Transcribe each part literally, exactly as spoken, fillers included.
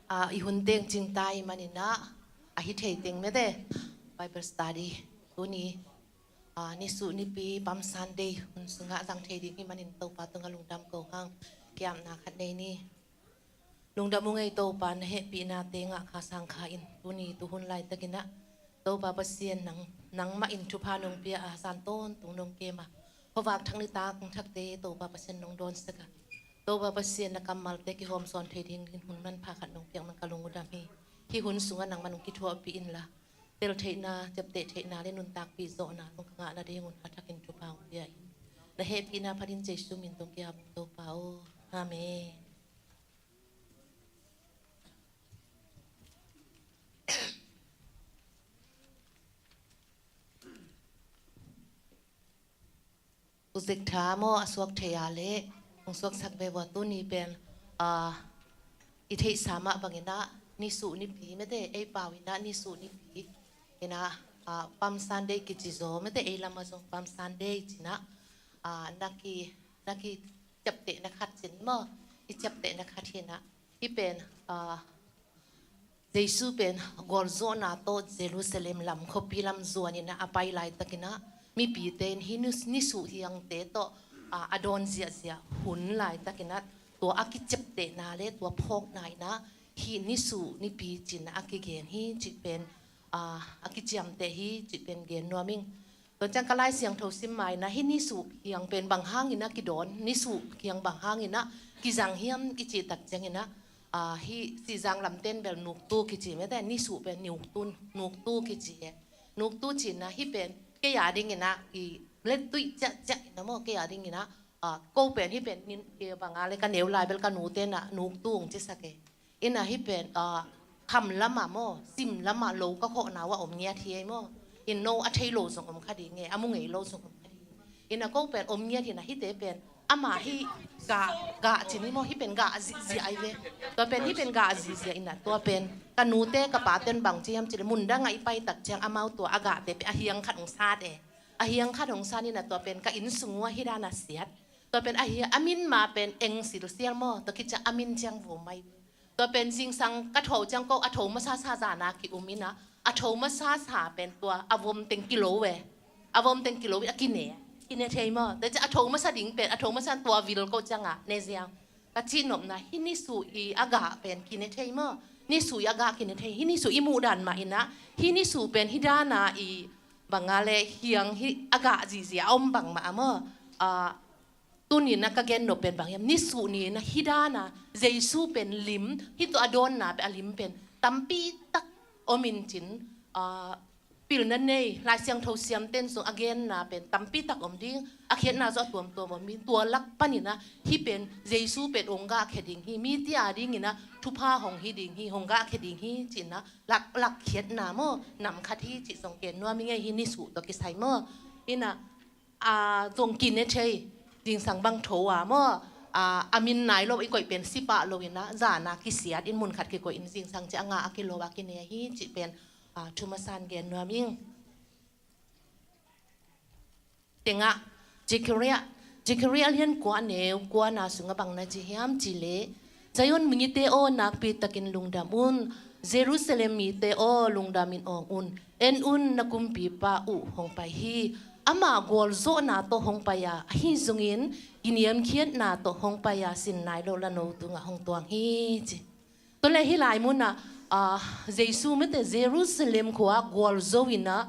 Ah, i hun teng cingta i maninah, a hi thei teng mete Bible study tuni, ah, nisuh nipi Palm Sunday hun sungah zang thei ding hi manin Topa tungah lungdam ko hang. Kiamna khat nei ni. Lungdam ung ei Topa, na hehpihna tengah kha sang kha in tuni tuhun laitakinah Topa Pasian nang, nangmah in thupha nong pia a, san tawntung nong kem a, khuavak thak nitak thakte Topa Pasian nong dawnsak a, Topa Pasian na kammalte kihawmsawn thei dingin hun manpha khat nong piak nang ka lung uh dam hi. Hih hun sungah nangmah nong kithuahpih inla, tel theihna, ciapteh theihna le nuntakpih zawhna nong ka ngah nadingun a thakin thupha hong pia in. Na hehpihna phatin Jesu min tawh kiap ung Topa aw. Amen. Uzek tha maw a suak thei a leh hong suaksak ve vua tuni pen, ah, i theihsa mah banginah nisuh nipi mete ei pau inah nisuh nipi inah, ah, Palm Sunday kici zaw mete ei lamah zong Palm Sunday cinah, ah, na ki, na ki ciaptehna khat cin maw, i ciaptehna khat hinah hih pen, ah, Jesu pen gualzawhna tawh Jerusalem lam khuapi lam zuaninah a pai laitakinah mipite in hih nisuh hiangte tawh, ah, a dawn ziahziah hun laitakinah tua a kiciaptehna le tua phawkna inah hih nisuh nipi cinah a kigen hi cih pen, ah, a kiciamteh hi cih pen gen nuam ing. Tua ciang ka Lai Siangtho sim mainah hih nisuh hiang pen bang hangin a kidawn, nisuh hiang bang hangin a kizang hiam i cih tak cianginah, ah, hih Sihzang lamten bel nuktu kici mete, nisuh pen nuktu, nuktu kici e. Nuktu cinah hih pen kei a dinginah i lettuih ciahciah inah maw, kei a dinginah, ah, ko pen hih pen nin, banga le ka neu lai bel ka nute inah nuktu hong cisak e. Inah hih pen, ah, kham lamah maw, sim lamah lo ka khawhna uh a om ngiat hi ei maw. In no a thei lo zong om kha ding e, a mu ngei lo zong om kha ding. Inah ko pen om ngiat hinah hihte pen ama hih gah, gah cin hi maw, hih pen gah zihziah ai ve. Tua pen hih pen gah zihziah inah tua pen ka nute ka pate in bang ci hiam cih leh mundangah i pai tak ciang amau tua a gahte pen a hiang khat hong sat e. A hiang khat hong sat inah tua pen ka inn sung uh a hih dan a siat. Tua pen a hi a min ma pen eng silsial maw, tua khit ciang a min ciang vo mai. Tua pen zingsang ka tho ciang ko a tho masa sa zana ki-um inah, a tho masa sa pen tua a vom teng kilo e. A vom teng kilo in a kine, kine thei maw. Tua ciang a tho masa ding pen, a tho masa tua vil ko ciangah ne ziang. Ka cihnopna hih nisuh i a gah pen kine thei maw. Nisuh i a gah kine thei, hih nisuh i muh dan mah inah hih nisuh pen hih dana i banga le hiang hih a gah zihziah a om bangmah a maw. Ah, tuninah ka gen nop pen bang hiam, nisuh ninah hih dana Jesu pen lim, hih tawh a dawnna pen a lim pen tampi tak om in cin, ah, pilna nei Lai Siangtho siamten zong a genna pen tampi tak om ding, a khiatna zong a tuamtuam om ding, tua lak paninah hih pen Jesu pen hong gahkhia ding hi, mite a dinginah thupha hong hi ding hi, hong gahkhia ding hi cinah lak, lakkhiatna maw nam khat hi cih zong gen nuam ing ei hih nisuh tawh kisai maw. Inah a zong kine thei, zingsang bang tho a maw, a, a min nai lo i koih pen si pah lo inah zana kisiat in mun khat kikoih in zingsang ciang a ngah a kilo a kine hi cih pen, a, thu masa in gen nuam ing. Tengah Zechariah, Zechariah lian kua neu kuana sungah bang na ci hiam cih leh, Zion mite aw, nakpi takin lungdam un. Jerusalem mite aw, lungdamin awng un. En un, na kumpipa uh hong pai hi. Amah gualzawhna tawh hong pai a, ahi zongin kiniamkhiatna tawh hong pai a, sin nai lo lano tungah hong tuang hi ci. Tua leh hih lai munah, ah, Jesu mete Jerusalem khua gualzo inah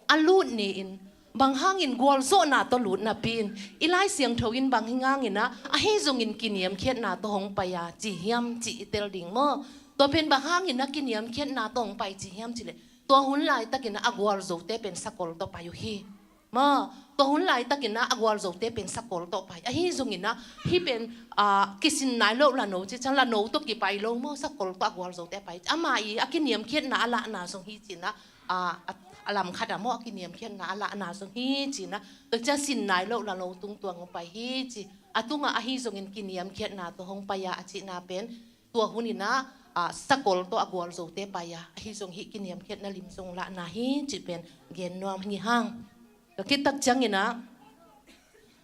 a lut ni-in, bang hangin gualzawhna tawh lut napi in, i Lai Siangtho in bang hi nganginah ahi zongin kiniamkhiatna tawh hong pai a ci hiam cih i tel ding maw. Tua pen bang hanginah kiniamkhiatna tawh hong pai ci hiam cih leh, tua hun laitakinah a gualzote pen sakol tawh pai uh hi. Maw, tua hun laitakinah a gualzote pen sakol tawh pai. Ahi zonginah hih pen, ah, kisin nai lo lano ci ciang lano tawh kipai lo maw, sakol tawh a gualzote a pai. Amah i a kiniamkhiatna a lahna zong hi cinah, ah, a, a lam khat ah maw, a kiniamkhiatna a lahna zong hi cinah, tua ciang sin nai lo lano tungtuang hong pai hi ci. A tungah ahi zongin kiniamkhiatna tawh hong pai a, a cihna pen tua huninah, ah, sakol tawh a gualzote pai a, ahi zong hih kiniamkhiatna lim zong lahna hi cih pen gen nuam hi hang. Tua khit tak cianginah,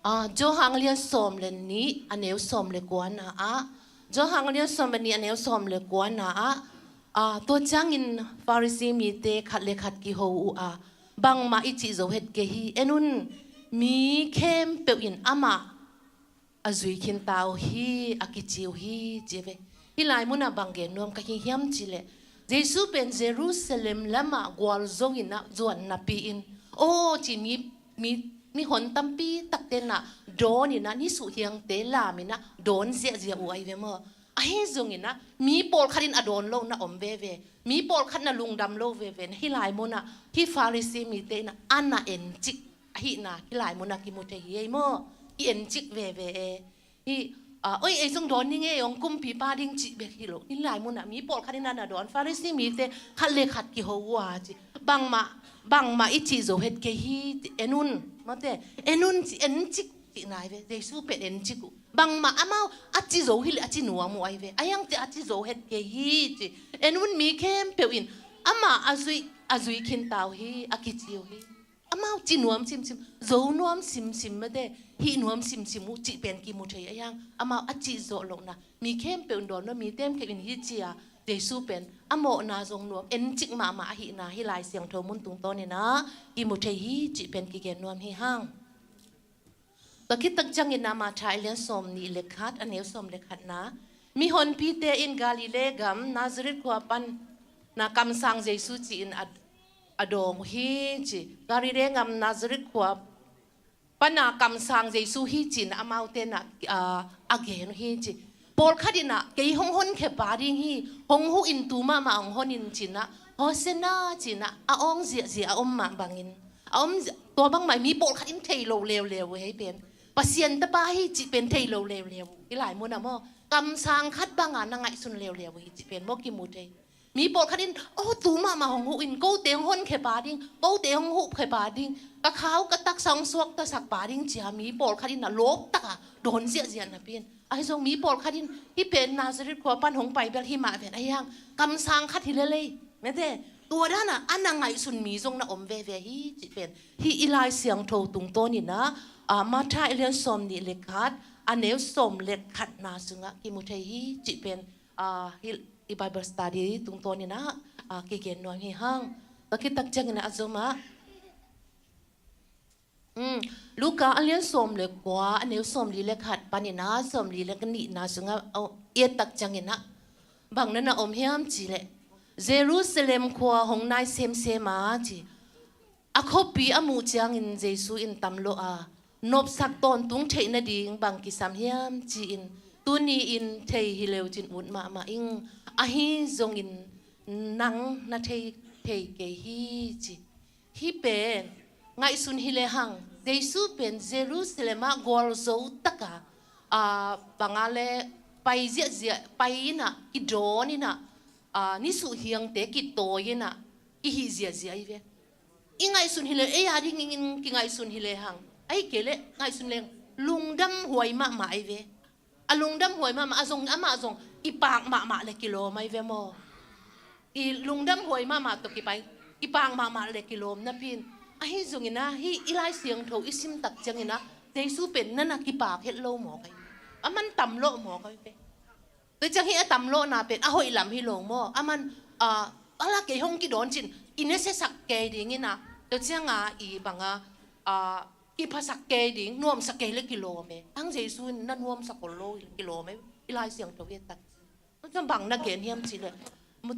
ah, Johan lian sawm le nih, a neu sawm le kuana ah, Johan a lian sawm le nih, a neu sawm le kuana ah, ah, tua ciangin Farisi mite khat le khat kiho uh a, bangmah i cih zo het kei hi. En un, mi khempeuh in amah a zui khinta uh hi, a kici uh hi, ci ve. Hih lai munah bang gen nuam ka hi hiam cih leh, Jesu pen Jerusalem lamah gualzo in ah zuan napi-in, aw, ci mi, mi, mihon tampi takte in ah dawn in ah, nisuh hiangte lam in ah dawn ziahziah uh ahi ve maw. Ahi zongin ah mi pawlkhat in a dawn lo na om veve, mi pawlkhat na lungdam lo veve, hih lai munah hih Farisi mite in ah a na encik ahihna hih lai munah kimu thei hi ei maw. I encik veve e. Hih, ah, oi, ei zong dawn ning ei, hong kumpipa ding cih bek hi lo. Hih lai munah mi pawlkhat in a na dawn, Farisi mite khat le khat kiho uh a ci. Bangmah, bangmah i cih zo het kei hi, ci, en un, mate, en un ci, encik cih nai ve, Jesu pen encik uh. Bangmah amau a ci zo hi leh a ci nuam uh ahi ve. A hiang ci a ci zo het kei hi, ci. En un, mi khempeuh in amah a zui, a zui khinta uh hi, a kici uh hi. Amau ci nuam simsim, zo nuam simsim mate, hih nuam simsim uh cih pen kimu thei a hiang. Amau a cih zawh lohna, mi khempeuh in dawn lo, mi khempeuh in hi ci a, Jesu pen a mawhna zong nuam, encik mahmah ahihna hih Lai Siangtho mun tungtawn in ah kimu thei hi cih pen kigen nuam hi hang. Tua khit tak ciangin ah Matthai a lian sawm nih le khat, a neu sawm le khatna, mihonpite in Galilee gam Nazareth khua pan na kamsang Jesu ci-in a, a dawng uh hi ci. Galilee gam Nazareth khua pana kamsang Jesu hi ci-in amaute in ah, ah, a gen uh hi ci. Pawlkhat in ah kei hong honkhia pa ding hi, hong huh in, tu mahmah hong hon in ci-in ah, Hosanna ci-in ah a awng ziahziah a om mah bangin, a om ziah, tua bangmah mi pawlkhat in thei lo leuleu uh hi pen. Pasian tapa hi cih pen thei lo leuleu uh. Hih lai munah maw, kamsang khat banga na ngaihsun leuleu uh hi cih pen maw kimu thei. Mi pawlkhat in, aw, tu mahmah hong huh in, kote hong honkhia pa ding, kote hong huhkhia pa ding, ka khau ka taksa hong suaktasak pa ding ci a mi pawlkhat in a lawp taka dawn ziahziah napi-in, ahi zong mi pawlkhat in hih pen Nazareth khua pan hong pai bel hi mah ven, ahi hang kamsang khat hi lel ei, mate, tua dan a a na ngaihsun mi zong na om veve hi cih pen hih i Lai Siangtho tungtawn in ah, ah, Matthai a lian sawm nih le khat, a neu sawm le khatna sungah kimu thei hi cih pen, ah, hih i Bible study tungtawn in ah, ah, kigen nuam hi hang. Tua khit tak ciangin ah a zom ah, um, Luka a lian sawm le kua, a neu sawm li le khat panin ah sawm li le nihna sungah, oh, i et tak ciangin ah bang na na om hiam cih leh, Jerusalem khua hong nai semsem a ci. A khuapi a muh ciangin Jesu in tam lawh a, nopsak tawntung theih nading bang kisam hiam ci-in, tuni-in thei hi leu cin ut mahmah ing, ahi zongin nang na thei thei kei hi ci. Hih pen ngaihsun hi lehang, Jesu pen Jerusalem ah gualzo taka, aa, banga le pai ziahziah, pai in ah, kidawn in ah, aa, nisuh hiangte kitawi in ah, kihih ziahziah ahi ve. I ngaihsun hi leh, ei a dingin kingaihsun hi lehang, ahi kei leh ngaihsun leng lungdam huai mahmah ahi ve. A lungdam huai mahmah, a zong, amah zong kipak mahmah le kilawm ahi ve maw. I lungdam huai mahmah tawh kipai, kipak mahmah le kilawm napi-in, ahi zongin ah hih i Lai Siangtho i sim tak ciangin ah Jesu pen na na kipak het lo mawk ahi. Aman tam lawh mawk ahi ve. Tua ciang hih a tam lawhna pen a hoih lam hi lo maw. Aman, ah, ala kei hong kidawn cin, i nasiasak kei ding in ah, tua ciang a i bang a, ah, kiphasak kei ding, nuamsak kei le kilawm e. Ang Jesu in na nuamsak lo le kilawm e, i Lai Siangtho i et tak. Tua ciang bang na gen hiam cih leh,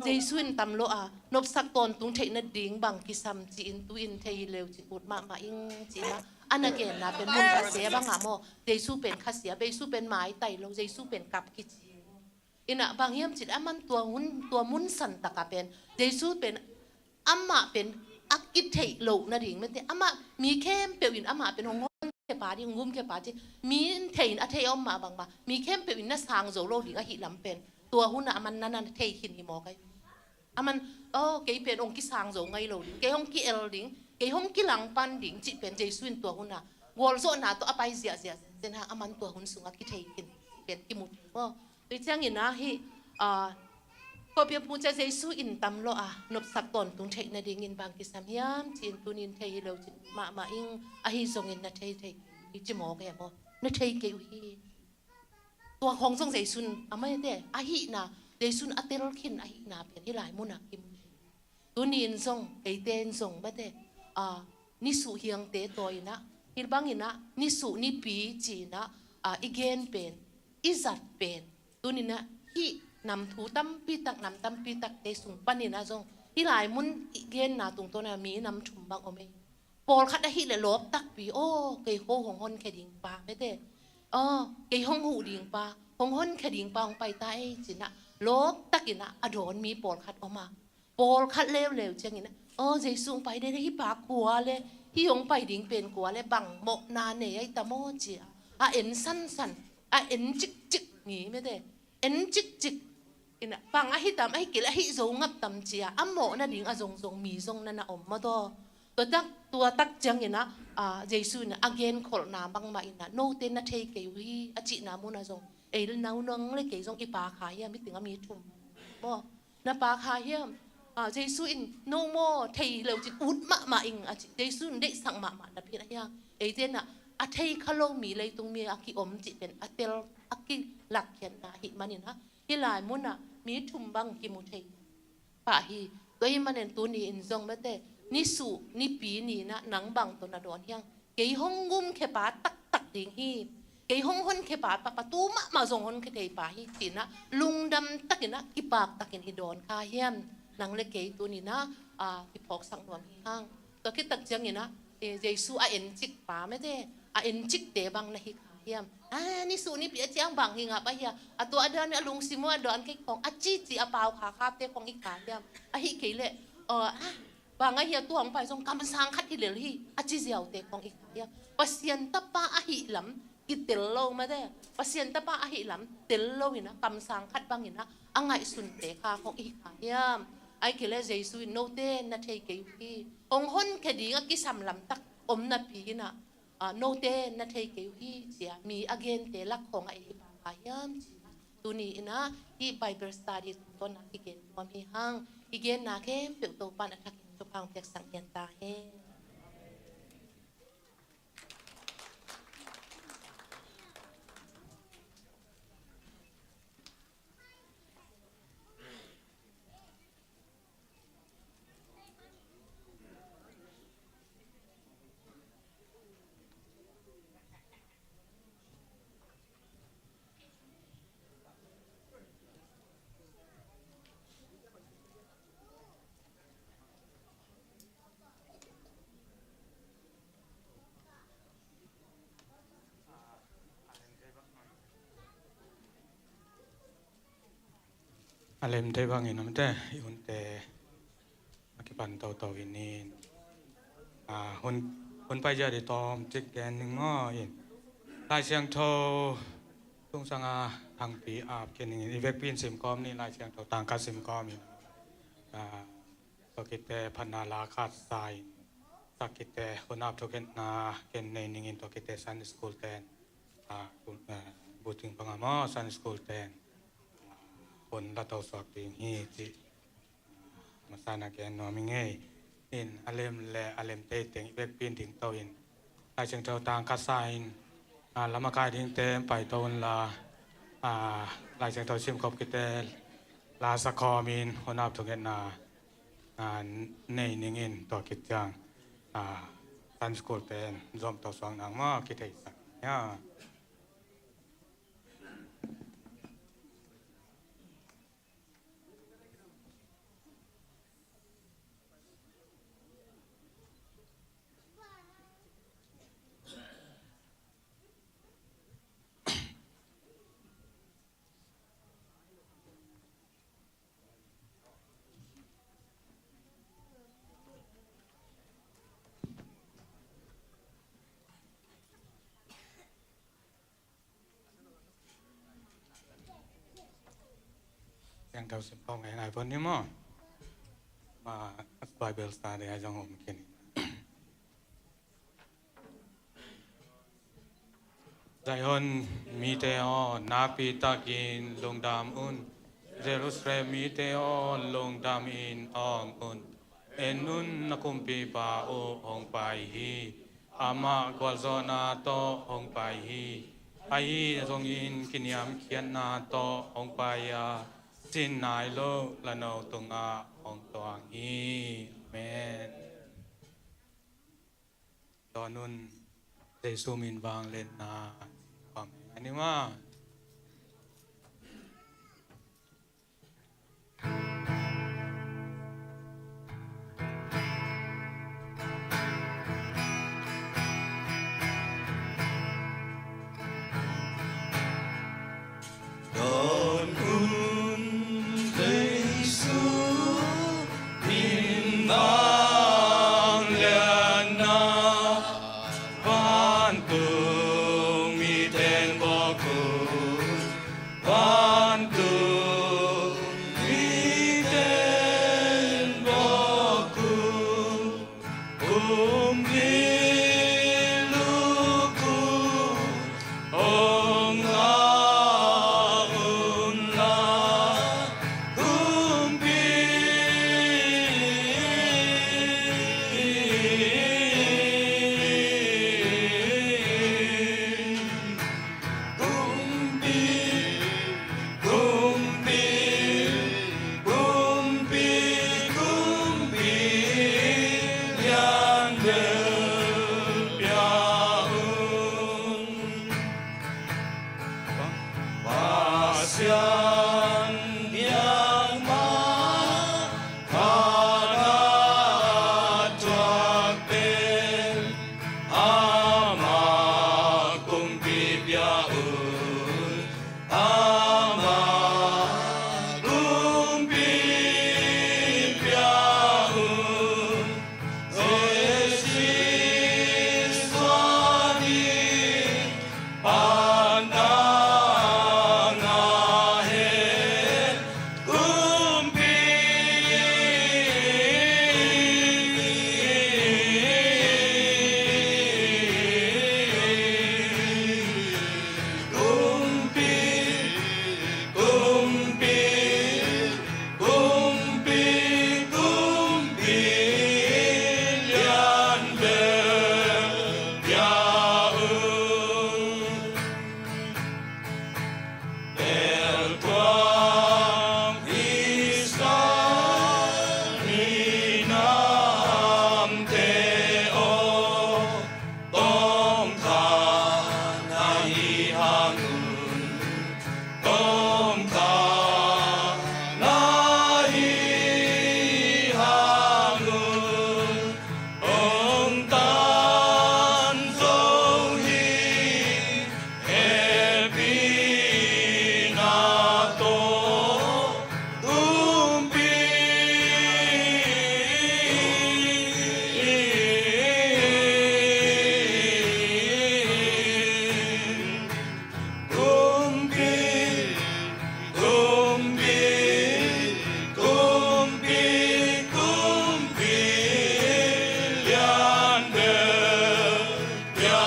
Jesu in tam lawh a, nopsak tawntung theih nading bang kisam ci-in, tu-in thei hi leu cin ut mahmah ing ci-in ah, a na genna pen mun khasia bang ah maw. Jesu pen khasia, Jesu pen maitai lo, Jesu pen kap kici. In ah bang hiam cih leh aman tua hun, tua mun san tak ah pen Jesu pen amah pen a kitheih loh nading, mate, amah mi khempeuh in amah pen hong honkhia pa ding, hong gumkhia pa ding, mi in thei in a thei a om mah bangmah, mi khempeuh in na sang zo lo ding ahih lam pen tua hun ah aman na na thei khin hi mawk ahi. Aman, oh, kei pen hong kisang zo ngai lo ding, kei hong ki-el ding, kei hong kilangpan ding cih pen Jesu in tua hun ah gualzawhna tawh a pai ziahziah zen hang, aman tua hun sungah kithei khin pen kimu thei maw. Tua ciangin ah hih, ah, khuapi a muh ciang Jesu in tam lawh a, nopsak tawntung theih nadingin bang kisam hiam ci-in, tuni-in thei hi leu cin mahmah ing, ahi zongin na thei thei hi ci mawk e maw. Na thei kei uh hi. Tua khawng zong Jesu'n a mate, a hihna, Jesu'n a tel khin a hihna pen hih lai munah kimu. Tuni in zong, eite in zong mate, a, nisuh hiangte tawi inah, hih bang inah, nisuh nipi ci inah, a, i gen pen, i zat pen. Tuni inah, hih nam thu tampi tak, nam tampi takte sung pan inah zong, hih lai mun i genna tungtawn a mi nam thum bang om ei. Pawlkhat ahih leh lawp takpi, aw, kei kho hong honkhia ding pa mate. Aw, kei hong huh ding pa, hong honkhia ding pa hong pai ta ei ci inah, lawp tak inah a dawn mi pawlkhat om a. Pawlkhat leuleu ciang inah, aw, Jesu hong pai ding, hih pa kua le, hih hong pai ding pen kua le, bang mawhna nei ai tam aw ci a. A en sansan, a en cikcik mi mate. En cikcik. Inah, bang ahi tam, ahi kei leh, ahi zo ngap tam ci a, a mawh nading a zongzong mi zong na na om maw taw. Tua tak, tua tak ciang inah, a, Jesu inah, a genkholhna bangmah inah, note na thei kei uh hi, a cihna munah zong. Ei le nau nang le kei zong i pa kha hiam, hih teng a mi thum. Maw, na pa kha hiam. A, Jesu in, no maw, thei lo cin ut mahmah ing, a ci. Jesu in deihsak mahmah napi inah hiam. Eite inah, a thei kha lo mi leitung mi a kiom cih pen, a tel, a kilakkhiatna ahih man inah. Hih lai munah mi thum bang kimu thei pah hi. Tua ahih manin tuni in zong mate, nisuh nipi ni inah nang bang tawh na dawn hiam. Kei hong gumkhia pa taktak ding hi. Kei hong honkhia pa, pa, pa tu mahmah zong honkhia thei pa hi ci inah lungdam tak inah kipak takin i dawn kha hiam. Nang le kei tuni inah, a, kiphawksak nuam hi hang. Tua khit tak ciang inah, e, Jesu a encik pa mate, a encikte bang na hi kha hiam. A, nisuh nipi a ciang bang hi ngap ahi a, a tua a dan a lungsim uh a dawn kei khawng a cici a pau kha khapte khawng i kha hiam. Ahih kei leh, aw, a, bang ahi a tua hong pai zong kamsang khat hi lel hi, a ci ziaute khawng i kha hiam. Pasian tapa ahih lam kitel lo mate. Pasian tapa ahih lam tel lo inah kamsang khat bang inah a ngaihsunte kha khawng i kha hiam. Ahih kei leh Jesu in note na thei kei uh hi. Hong honkhia ding a kisam lamtak om napi inah, a, note na thei kei uh hi ci a mi a gente lak khawng a ei i pa kha hiam ci. Tuni inah hih Bible study tungtawn a kigen nuam hi hang. I genna khempeuh Topa'n a thakin thupha hong piaksak ngiat ta hen. A lem thei bangin omte, i hunte a kipan toto in in. A, hun, hun pai zia di tawm cik gen ning maw in. Lai Siangtho tungsang a hangpi ap kei ning in, i vekpi in sim kawm ni, Lai Siangtho tangka sim kawm in. A, tua khit teh phatna la khat sa in, tua khit teh hun ap thukhenna ken nei ning in, tua khit teh Sunday school ten, a, bu, a, buting panga maw Sunday school ten, a, hun la to suak ding hi cih, a, masa na gen nuam ing ei. In a lem le a lem teiteng i vekpi in ding to in, Lai Siangtho tangka sa in, a, lam a kai dingte pai to un la, a, Lai Siangtho sim khop khit teh la sa khawm in, hun ap thukhenna, a, nei ning in, tua khit ciang, a, Sunday school ten zom to suak nang maw kitheisak. Ya. Siangtho sim pong ngai ngai pon ni maw. Ma Bible study a zong om khin. Zion mite aw, nakpi takin lungdam un. Jerusalem mite aw, lungdam in awng un. En un, na kumpipa uh hong pai hi. Amah gualzawhna tawh hong pai hi. Ahi zongin kiniamkhiatna tawh hong pai a, sin nai lo lano tungah hong tuang hi. Amen. Dawn un. Jesu min vangliatna. Amen. Ani ma. Dawn un. Jesu min vangliatna, vantung mite'n vawk un, vantung mite'n vawk un. Kumpi luk un, hong ngak un la, kumpi. Kumpi, kumpi, kumpi, kumpi lianbel pia un. Pasian biakna khat a thuak pen, amah kumpi pia un, amah kumpi pia un. Jesu suan in pan a ngah hen, kumpi. Kumpi, kumpi, kumpi, kumpi lianbel pia un. Beltuam Israel minamte aw, tawmkhat na hih hang un, tawmkhat na hih hang un, hong tan zo hi. Hehpihna tawh kumpi. Kumpi, kumpi, kumpi, kumpi lianbel pia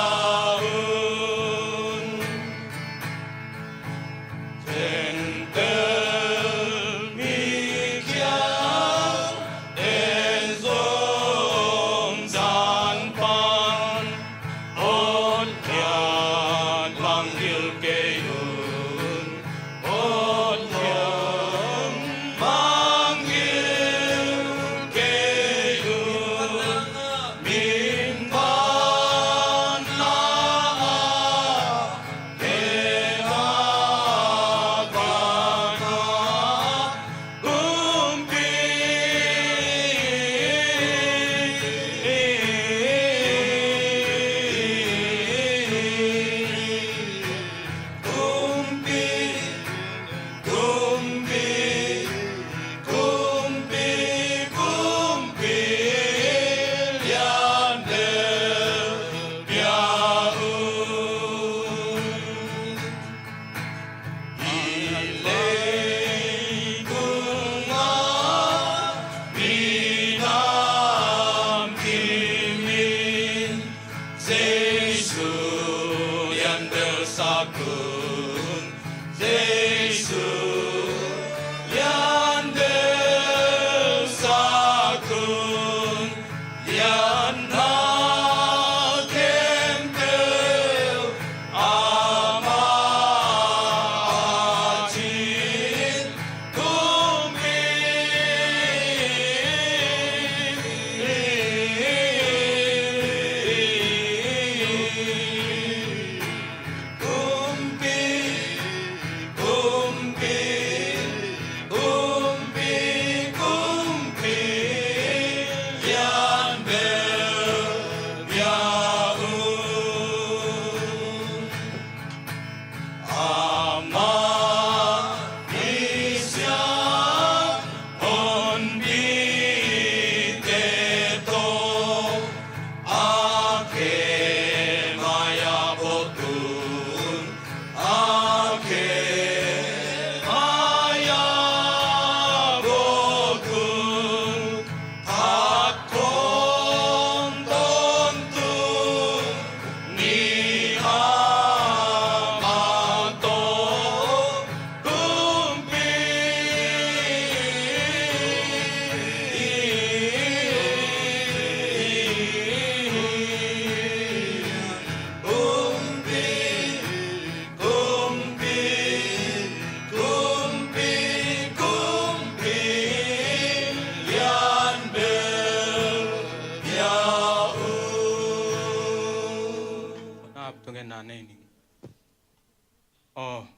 un. Gentel mi kiang en zong zan pan, Hotkhiat mangngilh kei un, Hotkhiat mangngilh kei un, min van la a, kei a van a, kumpi. Kumpi, kumpi, kumpi, kumpi lianbel pia un. Hih leitung a minam kim in, Jesu lianbel sak un, Jesu lianbel sak un, lianna khempeuh ama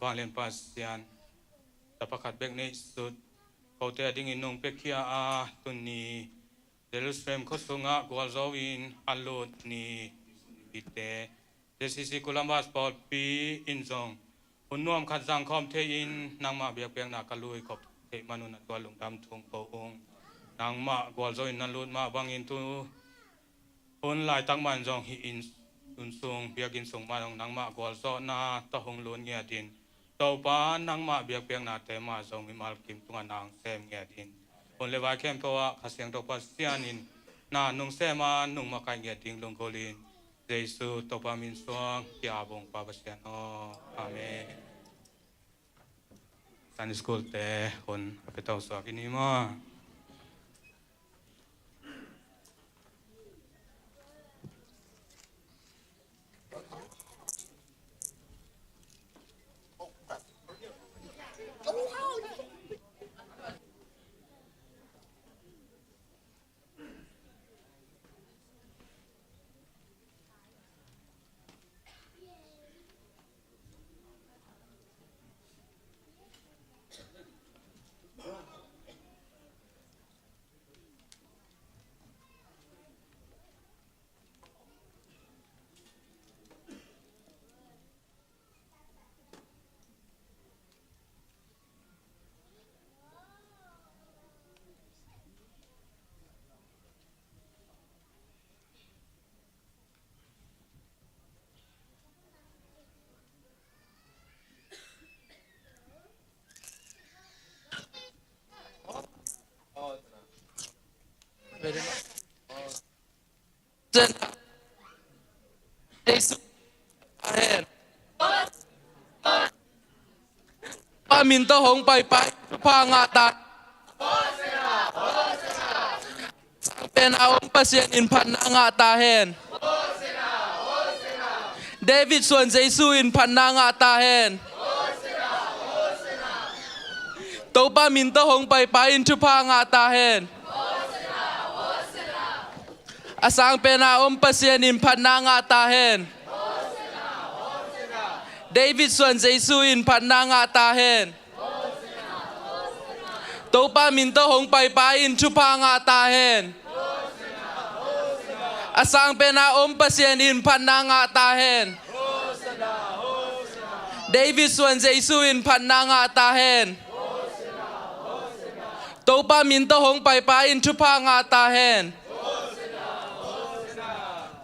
Vanglian Pasian, tapa khat bek neihsut kote a dingin nong piakhia a, tuni Jerusalem khua sungah gualzo in a lut ni. Pite J C C Columbus pawlpi in zong hun nuam khat zangkhawm thei-in nangmah biakpiakna ka lui khop theih manun a tua lungdam thung ko ung. Nangmah gualzo in na lut mah bangin tu hun laitak man zong hih inn sung, biakinn sung man zong nangmah gualzawhna tawh hong lut ngiatin, Topa nangmah biakpiaknate mah zong mimal kim tungah na hong sem ngiatin, hun le vai khempeuh ah Kha Siangtho Pasian in na nong sem a nong makaih ngiat ding lunggulhin, Jesu Topa min suang, ki-ap ung Pa Pasian aw. Amen. Sunday School te hun a pia to suak i ni maw? Jesu hen. Pa min tawh hong paipai, thupha ngah ta. Sangpen a om Pasian in phatna ngah ta hen. David suan Jesu in phatna ngah ta hen. Topa min tawh hong paipai in thupha ngah ta hen. A sangpen a om Pasian in phatna ngah ta hen. David suan Jesu in phatna ngah ta hen. Topa min tawh hong paipai in thupha ngah ta hen. A sangpen a om Pasian in phatna ngah ta hen. David suan Jesu in phatna ngah ta hen. Topa min tawh hong paipai in thupha ngah ta hen.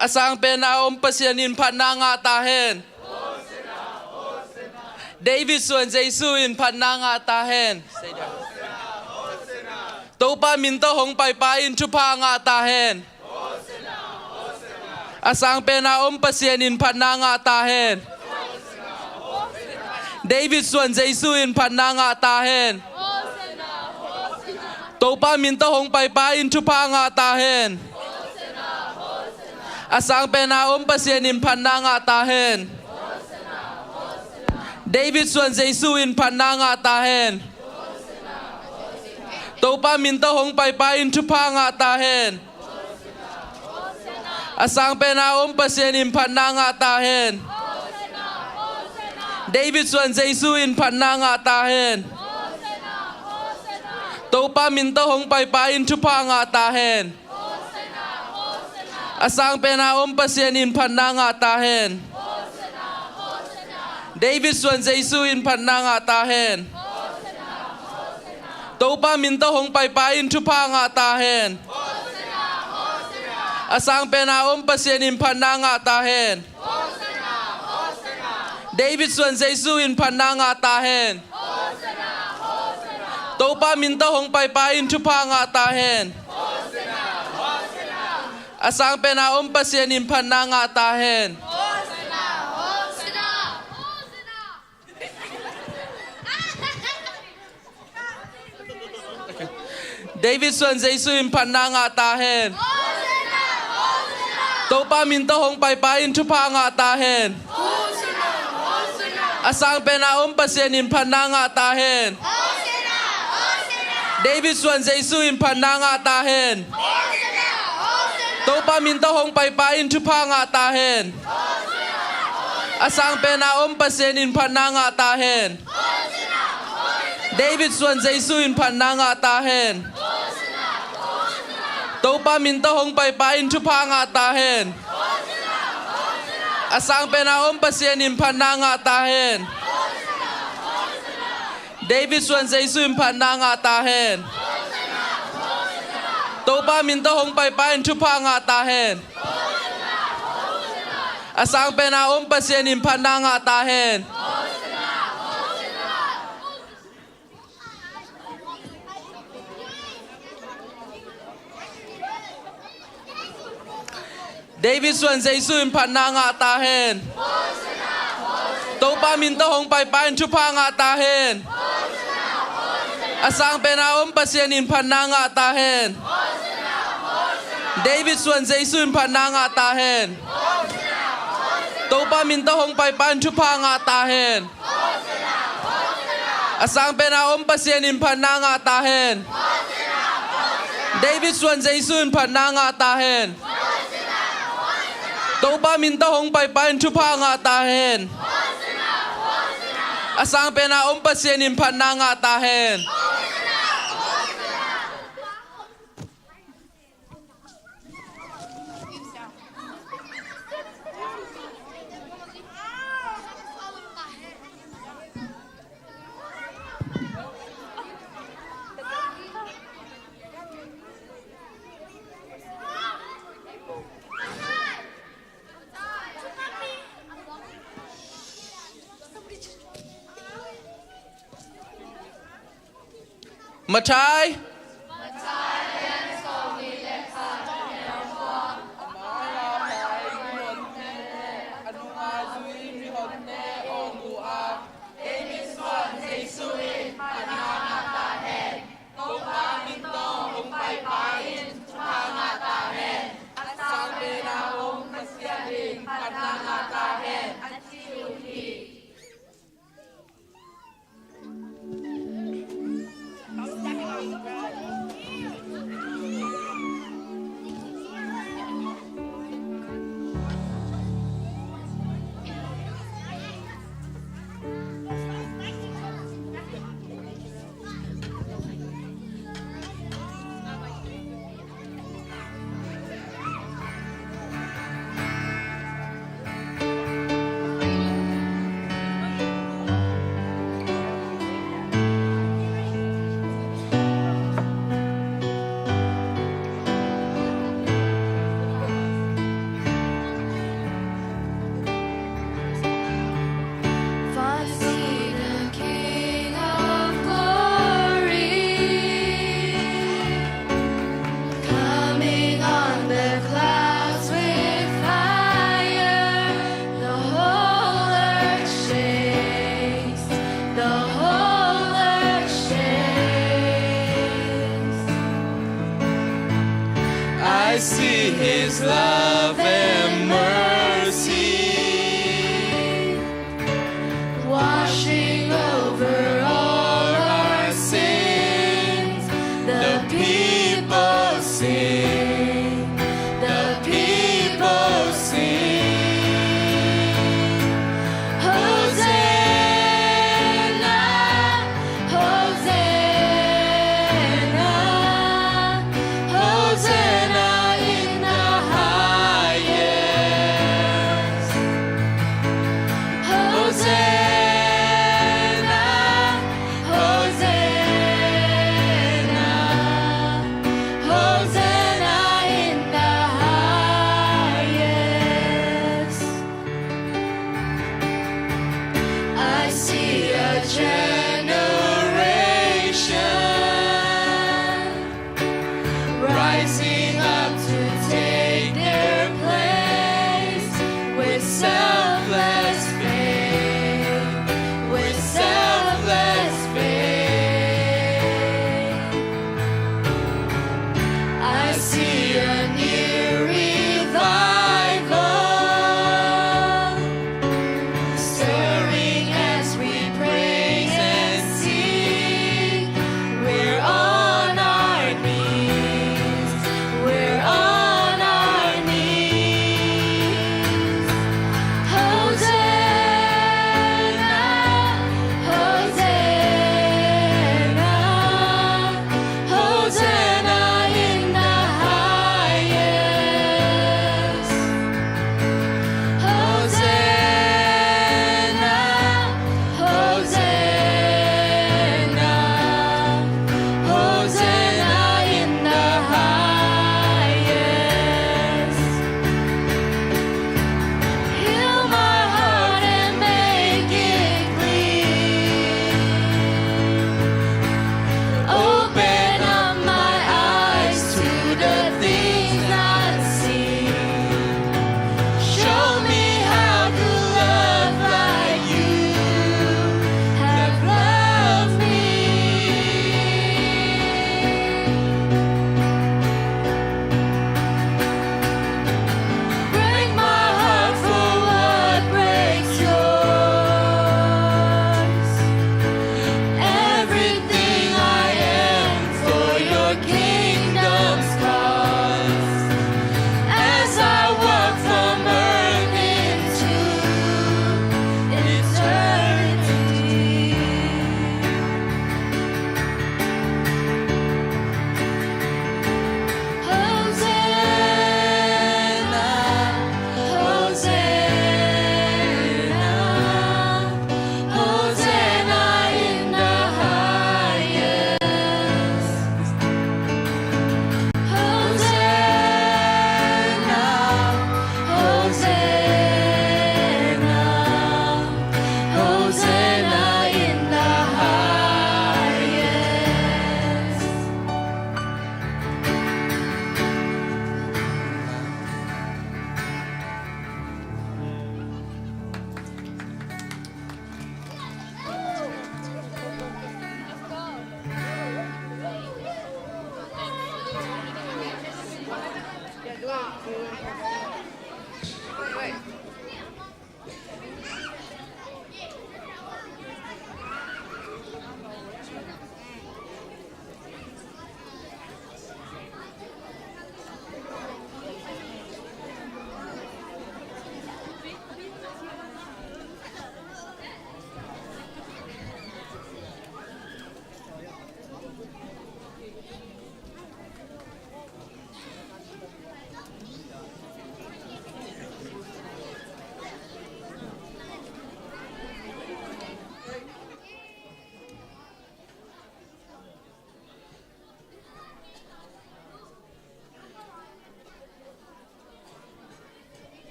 A sangpen a om Pasian in phatna ngah ta hen. David suan Jesu in phatna ngah ta hen. Topa min tawh hong paipai in thupha ngah ta hen. A sangpen a om Pasian in phatna ngah ta hen. David suan Jesu in phatna ngah ta hen. Topa min tawh hong paipai in thupha ngah ta hen. A sangpen a om Pasian in phatna ngah ta hen. David suan Jesu in phatna ngah ta hen. Topa min tawh hong paipai in thupha ngah ta hen. A sangpen a om Pasian in phatna ngah ta hen. David suan Jesu in phatna ngah ta hen. Topa min tawh hong paipai in thupha ngah ta hen. A sangpen a om Pasian in phatna ngah ta hen. David suan Jesu in phatna ngah ta hen. Topa min tawh hong paipai in thupha ngah ta hen. A sangpen a om Pasian in phatna ngah ta hen. David suan Jesu in phatna ngah ta hen. Topa min tawh hong paipai in thupha ngah ta hen. A sangpen a om Pasian in phatna ngah ta hen. David suan Jesu in phatna ngah ta hen. Topa min tawh hong paipai in thupha ngah ta hen. A sangpen a om Pasian in phatna ngah ta hen. David suan Jesu in phatna ngah ta hen. Topa min tawh hong paipai in thupha ngah ta hen. A sangpen a om Pasian in phatna ngah ta hen. David suan Jesu in phatna ngah ta hen. Topa min tawh hong paipa in thupha ngah ta hen. A sangpen a om Pasian in phatna ngah ta hen. David suan Jesu in phatna ngah ta hen. Topa min tawh hong paipa in thupha ngah ta hen. A sangpen a om Pasian in phatna ngah ta hen. David suan Jesu in phatna ngah ta hen. Topa min tawh hong paipa in thupha ngah ta hen. A sangpen a om Pasian in phatna ngah ta hen. David suan Jesu in phatna ngah ta hen. Topa min tawh hong paipa in thupha ngah ta hen. A sangpen a om Pasian in phatna ngah ta hen. David suan Jesu in phatna ngah ta hen. Topa min tawh hong paipa in thupha ngah ta hen. A sangpen a om Pasian in phatna ngah ta hen. Matthai. For I see the King of glory coming on the clouds with fire. The whole earth shakes. The whole earth shakes. I see his love and mercy washing over all our sins. The people sing, the people sing, Hosanna, Hosanna, Hosanna in the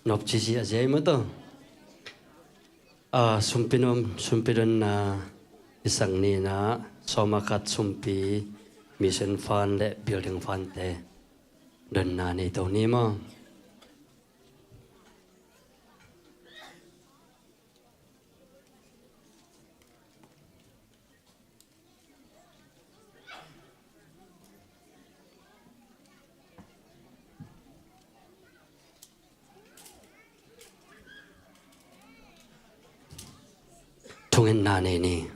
Nop cici a ziai maw taw. A, sumpi nuam, sumpi donna i sang ni in ah, sawma khat sumpi, mission fund le building fund te donna nei to ni maw. Thungetna nei ni.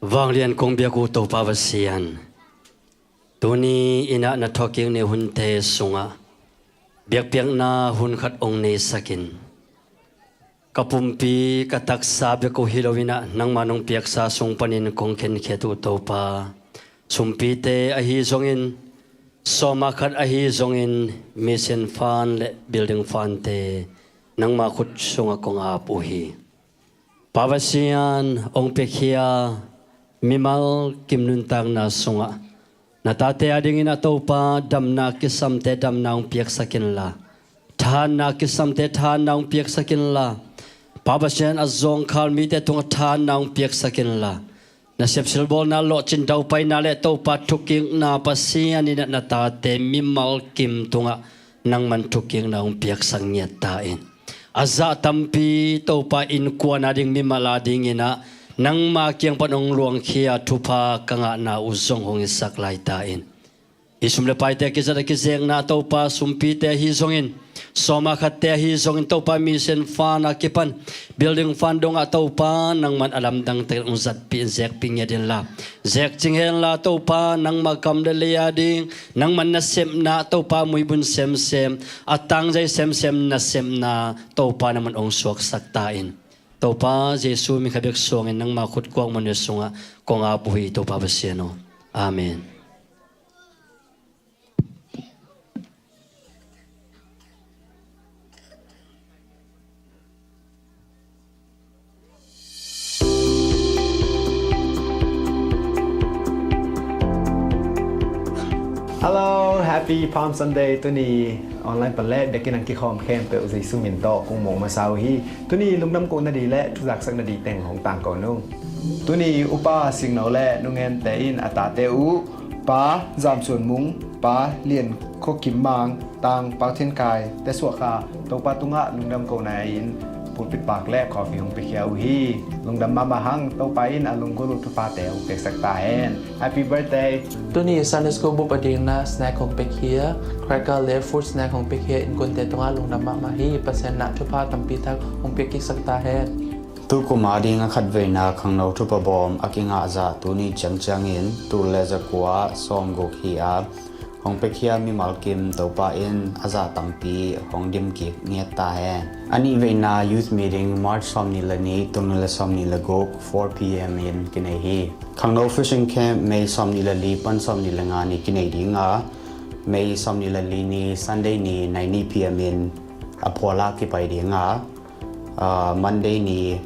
Vanglian kong biak uh Topa Pasian, tuni in ah na thawhkik ni hunte sungah biakpiakna hun khat hong neisakin, ka pumpi ka taksa bek uh hi lo in ah nangma nong piaksa sung panin kong khenkhiat uh Topa, sumpite ahi zongin, sawma khat ahi zongin, mission fund le building fund te nangma khut sungah kong ap uh hi. Pa Pasian, hong piakhia mimal kim nuntakna sungah na tate adingin ah Topa, damna kisamte damna hong piaksak inla, thahatna kisamte thahatna hong piaksak inla, Pa Pasian, a zawngkhal mite tungah thahatna hong piaksak inla, na sepsilbawlna, lawhcin daupaina le Topa thukikna Pasian in ah na tate mimal kim tungah nangman thukikna hong piaksak ngiat ta in. A zah tampi Topa, innkuan ading mimal adingin ah nangma kiang pan hong luangkhia thupha ka ngahna uh zong hong hisak lai ta in. I sum le paite a kizat a kizekna Topa, sumpite ahi zongin, sawma khatte ahi zongin Topa, mission fund a kipan building fund dongah Topa nangman a lamdang takin hong zatpih in zekpih ngiat inla, zekcing henla Topa, nangma gam le lei ading nangman nasepna Topa, muibun semsem, a tangzai semsem nasepna Topa nangman hong suaksak ta in. Topa Jesu min khat bek suangin nangma khut kuakmawhna sungah kong ap uh hi Topa Pasian aw. Amen. Hello, happy Palm Sunday. Tuni online pan le biakinn ah kikhawm khempeuh Jesu min tawh kong muang masa uh hi. Tuni lungdam kohna ding le thuzaksak nading teng hong tangko ning. Tuni upa Singno le Nungente in a tate uh, Pa Zam Suan Mung, Pa Lian Kho Kim Mang, Tang Pau Thin Kai te suah kha Topa tungah lungdam kohna in pulpit pak le coffee hong piakhia uh hi. Lungdam mahmah hang, Topa in a lunggulh uh thuphate hong piaksak ta hen. Happy birthday. Tuni Sunday School bup a dingin ah snack hong piakhia, cracker le fruit snack hong piakhia innkuante tungah lungdam mahmah hi. Pasian in ah thupha tampi tak hong piak kiksak ta hen. Tukum a ding a khatveina khangno thupha bawm a kingah zah tuni ciangciangin tul le zakua sawmguk hi a, hong piakhia mimal kim Topa in a zah tampi hong dim kik ngiat ta hen. A nihveina youth meeting March sawmnih le nih, tul nih le sawmnih le guk, four p.m. in kinei hi. Khangno fishing camp May sawmnih le li pan sawmnih le nga ni kinei ding a, May sawmnih le li ni Sunday ni nine p.m. in a phual ah kipai ding a, ah, Monday ni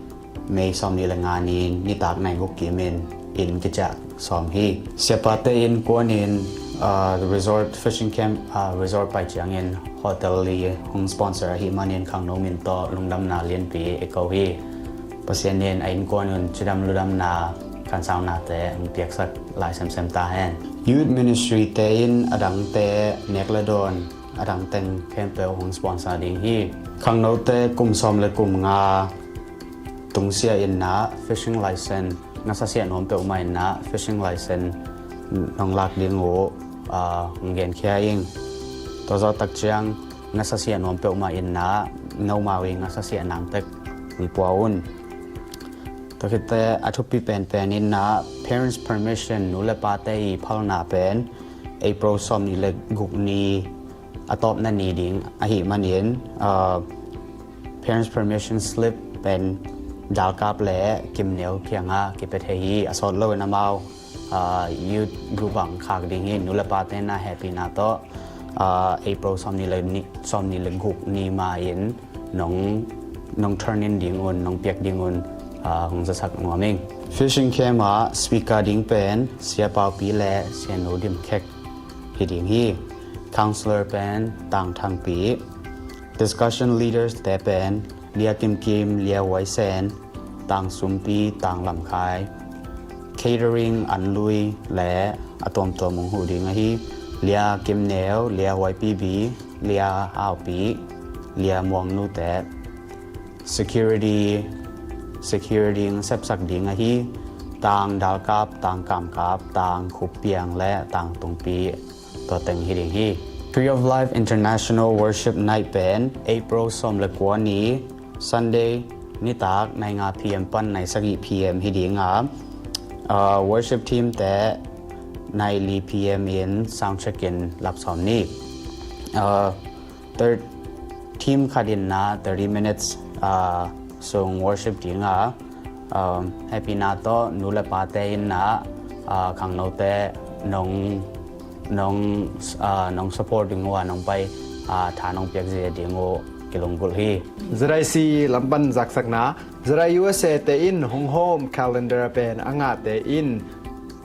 May sawmnih le nga ni nitak nai guk kim in inn kiciah sawm hi. Siapate innkuan in, ah, resort fishing camp, ah, resort pai ciangin hotel i hong sponsor ahih manin khangno min tawh lungdamna lianpi i ko hi. Pasian in a innkuan un cidam ludamna kansaunate hong piaksak lai semsem ta hen. Youth ministry te in a dangte nek le dawn a dang teng khempeuh hong sponsor ding hi. Khangnote kum sawm le kum nga tungsiah in ah fishing license, ngasasiah nuam peuhmah in ah fishing license nong lak ding uh, ah, hong genkhia ing. Tua zawh tak ciang ngasasiah nuam peuhmah in ah nomau i ngasasiah nang tek hong pua un. Tua khitteh a thupi penpen in ah parents permission, nu le pate i phalna pen April sawmnih le guk ni a tawpna ni ding ahih manin, ah, parents permission slip pen dalkap le kimneu kiangah kipia thei hi. A sawt loin amau, ah, youth group ah khak ding hi. Nu le pate na hehpihna tawh, ah, April sawmnih le ni, sawmnih le guk ni ma in nong, nong turn in ding un, nong piak ding un, ah, hong zasak nuam ing. Fishing camp ah speaker ding pen Sia Paupi le Sia Nu Dim Khek hi ding hi. Counselor pen Tang Thang Pi. Discussion leaders te pen Lia Kim Kim, Lia Huai Sen, Tang Sumpi, Tang Lam Khai. Catering an lui le a tuamtuam hong huh ding ahi Lia Kim Neu, Lia Huai Pi Bi, Lia Hau Pi, Lia Muang Nu te. Security, security hong sepsak ding ahi Tang Dal Kap, Tang Kam Kap, Tang Khup Piang le Tang Tung Pi. Tua teng hi ding hi. Tree of Life International Worship Night pen April sawm le kua ni, Sunday nitak nai nga P M pan nai sagih P M hi ding a, uh, worship team te nai li P M in sound check in lap sawm ni. Uh, thir-, team khat in na thirty minutes, uh, sung worship ding a, um, hehpihna tawh nu le pate in na, ah, khangnote nong, nong, ah, nong support ding uh a, nong pai, ah, tha nong piak zia ding uh kilunggulh hi. Z I C lam pan zaksakna, Z I U S A te in hong hawm calendar pen a ngahte in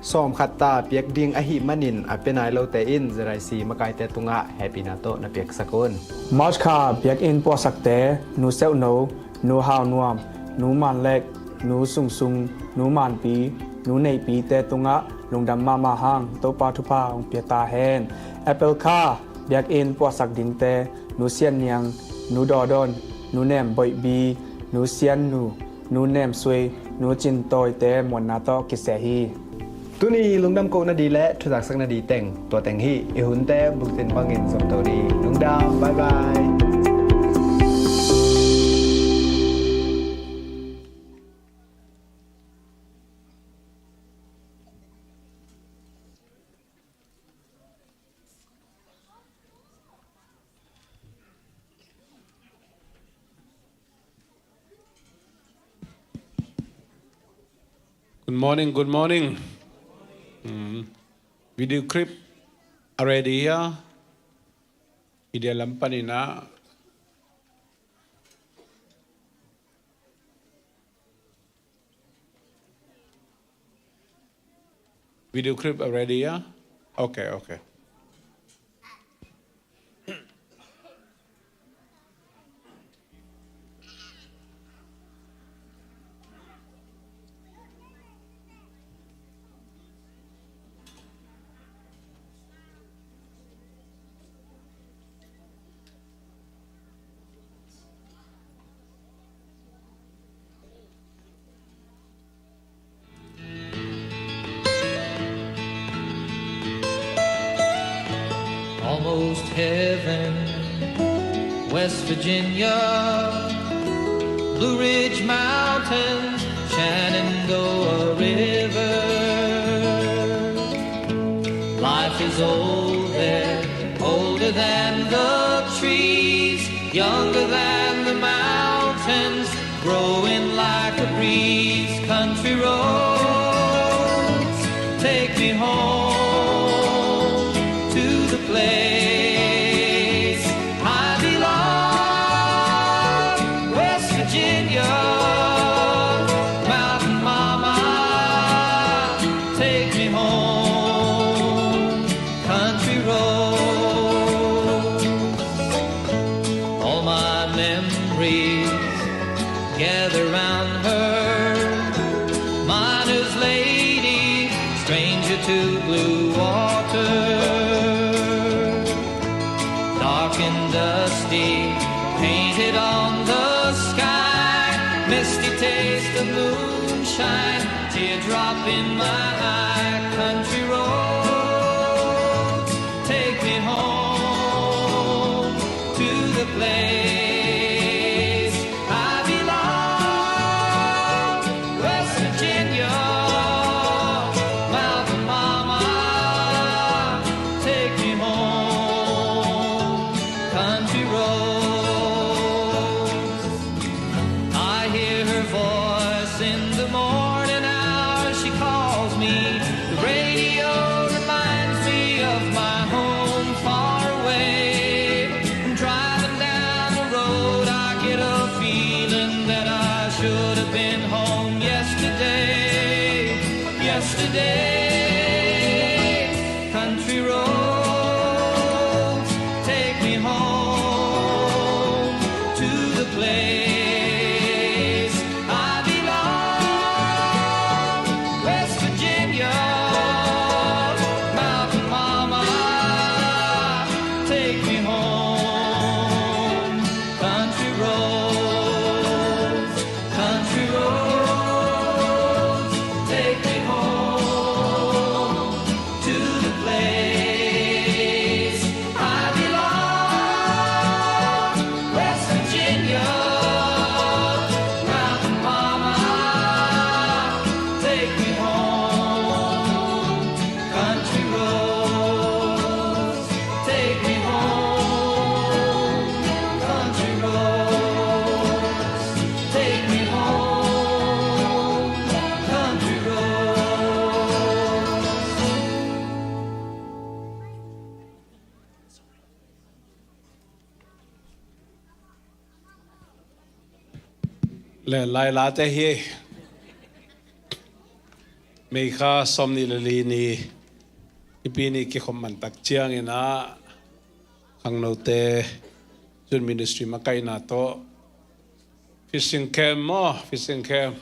sawm khat ta piak ding ahih manin a pia nai lote in Z I C makaite tungah hehpihna tawh na piaksak un. March kha biakinn puahsakte, Nu Seuh No, Nu Hau Nuam, Nu Man Lek, Nu Sung Sung, Nu Man Pi, Nu Neih Pi te tungah lungdam mahmah hang, Topa thupha hong pia ta hen. April kha biakinn puahsak dingte, Nu Sian Niang, Nu Daw Dawn, Nu Nem Boih Bi, Nu Sian Nu, Nu Nem Sui, Nu Cin Tawi te muanna tawh kiseh hi. Tuni lungdam kohna di le thuzaksakna di teng tua teng hi. I hunte bulletin bangin zom to di. Lungdam, bye bye. Good morning, good morning. Mm. Video clip already here. Video lam panin ah. Video clip already, yeah? Okay, okay. Almost heaven, West Virginia, Blue Ridge Mountains, Shenandoah River. Life is old there, older than the trees, younger than the mountains, growing like a breeze. Country roads, take me home to the place I belong. West Virginia, mountain mama, take me home. Country roads, all my memories gather round her. Miner's lady, stranger to blue water. Dark and dusty, painted on the sky. Misty taste of moonshine, teardrop in my eye. Country roads, take me home to the place I belong. West Virginia, mountain mama, take me home. Country roads, I hear her voice in the morning hour. She calls me. The radio reminds me of my home far away. And driving down the road, I get a feeling that I should have been home yesterday. Yesterday. Country roads, take me home. Le lai late hi. Mei kha sawm nih le li ni, i pi ni kikhom man tak ciangin ah khangnote Youth Ministry makaihna tawh fishing camp maw, fishing camp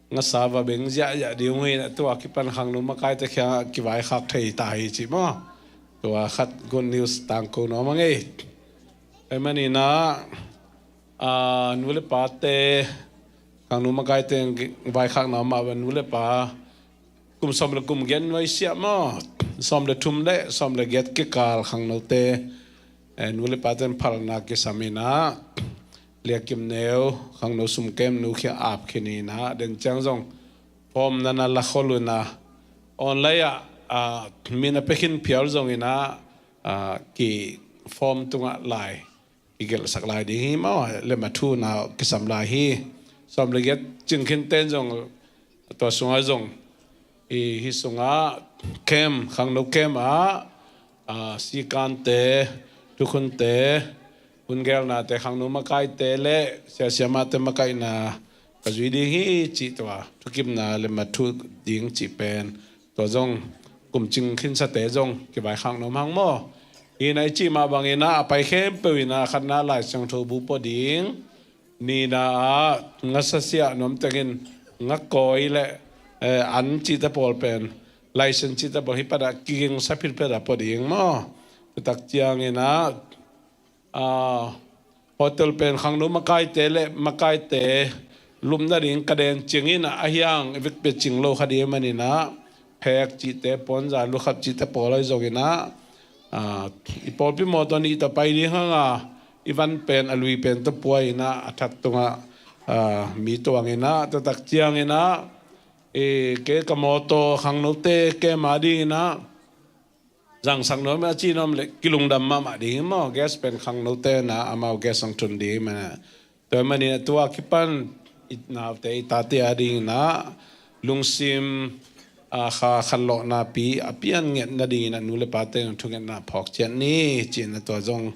ngasa va beng ziahziah ding uh hi. Tua kipan khangno makaite kiangah kivaikhak thei ta hi ci maw. Tua khat good news tangko nuam a ngei. Tua manin ah, ah, nu le pate, khangno makaite vaikhakna mah va nu le pa kum sawm le kum giat nuai siah maw, sawm le thum le sawm le giat kikal khangnote, eh, nu le pate in phalna kisam in ah Lia Kim Neu khangno sum kem nu kiang ap khin in ah, den ciang zong form nana la khol un ah, online ah, ah, min a pia khin phial zong in ah, ah, ki form tungah lai kigelhsak lai ding hi maw, le ma thu na kisam lai hi. Sawm le giat cing khin ten zong tua sungah zong i hi sungah kem, khangno kem ah, ah, sikante, thukhunte, hun gelnate, khangno makaite le siasia mahte makaihna ka zui ding hi cih tua thukimna le ma thu ding cih pen tua zong kum cing khinsate zong kivaikhak nuam hang maw. Hi na i cih mah bangin ah a pai khempeuh in ah khatna Lai Siangtho bu pua ding, nihna ah ngasa siah nuam tengin ngakawi le, eh, an cihte pawl pen, license cihte pawl hi pan ah kigingsa phitphet a pua ding maw. Tua tak ciangin ah, ah, hotel pen khangno makaite le makaite lupna ding ka den ciangin ah, a hiang i vekpi a cing lo kha ding manin ah phek cihte, puanza lukhap cihte pawl ahi zongin ah, ah, i pawlpi mawtaw nih tawh pai ding hang a, i van pen a lui pen tawh pua in ah a that tungah, ah, mi tuang in ah, tua tak ciangin ah, eh, kei ka mawtaw khangnote kem a dingin ah zangsak nuam a ci nuam le kilungdam mahmah ding hi maw. Guest pen khangnote na amau guest hong tun ding hi mah. Tua manin a tua kipan i naute i tate a dingin ah lungsim, ah, kha khanlawhna pi a pian ngetna dingin ah nu le pate in thungetna phawk ciat ni ci-in a tua zong,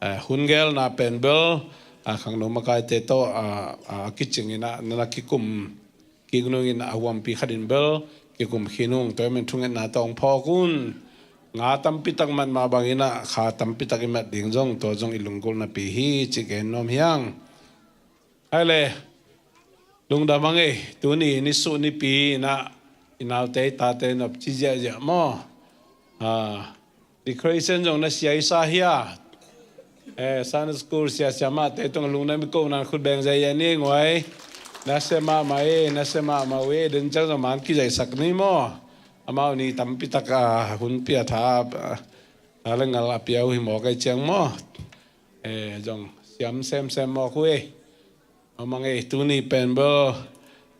ah, hun gelna pen bel, ah, khangno makaite tawh, ah, ah, kicingin ah nana kikum kik nungin a huampi khatin bel kikum khin ung. Tua hi manin thungetna tawh hong phawk un. Nga tampi tak mat mah bangin ah kha tampi tak i mat ding zong tua zong i lunggulhna pi hi ci gen nuam hi hang. Hai le, lungdam hang ei, tuni nisuh nipi in ah i naute i tate nopci ziahziah maw. Ah, decoration zong na siaisa hia? Eh, Sunday school siasia mahte tung lungdam i ko nan khut beng zai a ni nguai. Na sia mahmah e, na sia mahmah uh e, den ciang zong man kizaisak ni maw. Amau ni tampi tak a hun pia tha, ah, tha le ngal a pia uh hi mawk ai ciang maw. Eh, zong siam semsem mawk uh e. Amang ei, tuni pen bel,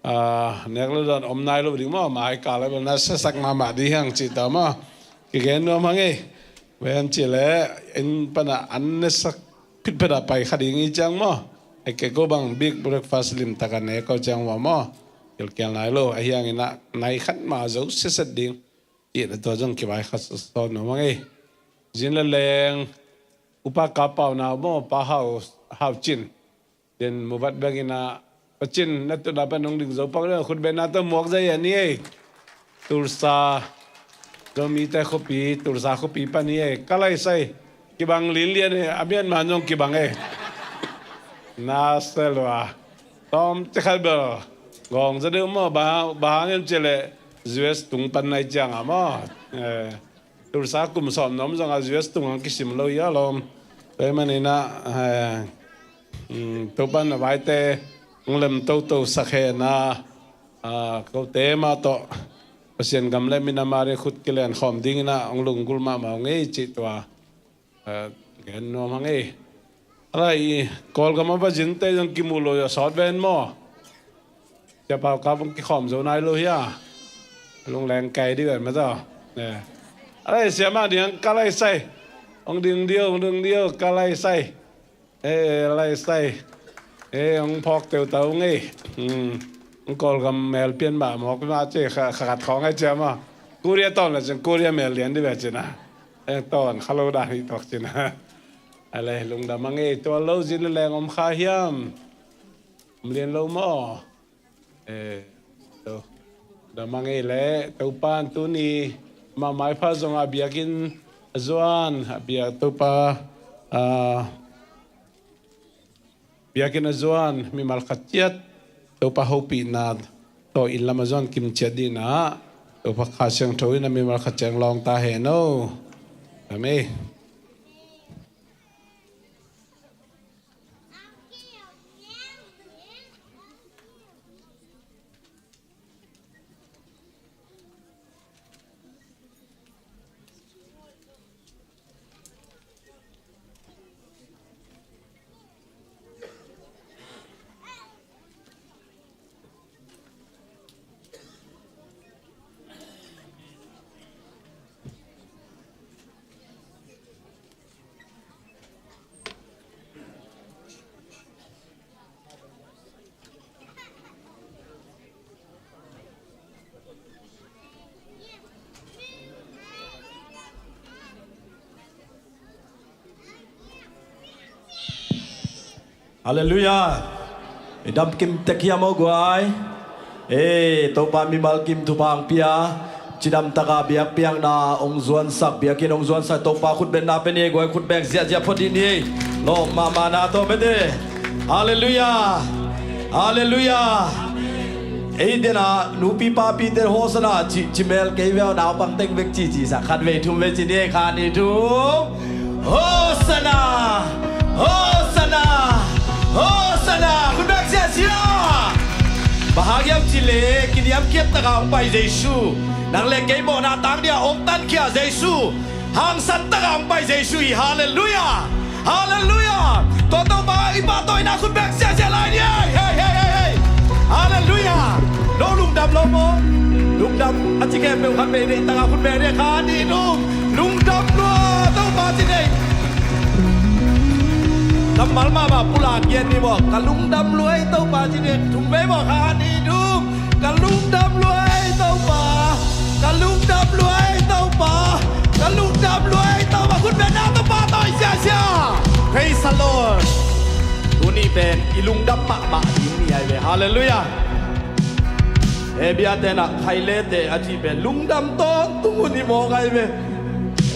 ah, nek le dawn om nai lo ding maw, mai kal le bel na siasak mahmah ding hang ci ta maw. Kigen nuam hang ei. Ven ci le, inn pan ah an na sak phitphet a pai kha ding i ciang maw. Ei kei ko bang big breakfast lim tak a ne ko ciang maw maw. Kilkial nai lo, a hiangin ah nai khat mah zo siaset ding. Cih na tua zong kivaikhak sawn nuam hang ei. Zin le leng, upa Kap Pau nau maw, Pa Hau, Hau Cin. Den muvat bengin ah, Pa Cin, na tutna pan nong ding zo pak ding, khut bengna tawh muak zai a ni ei. Tulsa, Zomite khuapi, Tulsa khuapi pan hi ei. Ka lai sai, kibang linlian ei, a Myanmar zong kibang ei. Na se lua. Tawm te khat bel. Gawng za deuh maw, ba, ba hang em ci le, U S tung pan nai ciang a maw. Eh. Tulsa kum sawm na om zong a U S tung ang kisim lo hi a lawm. Tua hi manin ah, eh, um, Topan a vaite hong lem toto sak hen a, ah, kote mah tawh Pasian gam le minam a ding khut kilen khawm dingin ah hong lunggulh mahmah hong ei cih tua, eh, gen nuam hang ei. A lai, Kawlgam a va zinte zong kimu lo a sawt ven maw. Sia Pau Kap hong kikhawm zo nai lo hia. Lungleng kei dih ven mah tawh. A lai, sia mah ding ka lai sai. Hong ding dih o, hong ding dih o, ka lai sai. Eh, lai sai. Eh, hong phawk teutau ngei. Hmm. Hong Kawlgam mel pian mah mawk mah ci kha, kha khat khawng ai cia mah. Korea tawn la cin, Korea mel lian dih ve cin a. Eh, tawn kha lo dan hi tuak cin a. A lai, lungdam hang ei, tua lo zin le leng om kha hiam. Om lian lo maw? Eh, to. Dam a ngei leh Topa in tuni mah maipha zongah biakinn a zuan, a biak Topa, ah, biakinn a zuan mimal khat ciat Topa hopihna tawh inn lam a zuan kim ciat dingin ah, Topa Kha Siangtho in a mimal khat ciat lawng ta hen aw. Amen. Halleluiah. I dam kim tek hiam aw guai? Ei, Topa mimal kim thupha hong pia. Cidam taka biakpiakna hong zuansak, biakinn hong zuansak Topa khut bengna pia ni ei guai, khut beng ziahziah phot dih ni ei. Lawp mahmahna tawh mete. Halleluiah. Halleluiah. Ei dena nupi papite Hosanna ci, ci mel kei veu, naupang teng bek ci, ci sa khat vei thum vei ci ni ei, khat nih thum. Hosanna! Hosanna! Hosanna! Khut beng ziahziah! Bang hang hiam cih leh kiniamkhiat taka hong pai Jesu, nang le kei mawhna tang dia hong tankhia Jesu, hangsan taka hong pai Jesu hi. Halleluiah! Halleluiah! Tua Topa i pahtawina khut beng ziahziah lai ni ei. Hei, hei, hei, hei! Halleluiah! No lungdam lo maw? Lungdam a ci khempeuh khat vei deih taka khut beng ni ei, khat nih thum. Lungdam lua, Topa ci ni ei. Kammal mahmah pulak gen ni maw? Ka lungdam lua ei Topa ci ni ei. Thum vei maw? Khat nih thum. Ka lungdam lua ei Topa. Ka lungdam lua ei Topa. Ka lungdam lua ei Topa. Khut bengna Topa tawh i ziahziah. Praise the Lord. Tuni pen i lungdam mahmah ding ni ai ve. Halleluiah. Hebru te na khailete a cih pen lungdam tawntung un i mawk ai ve.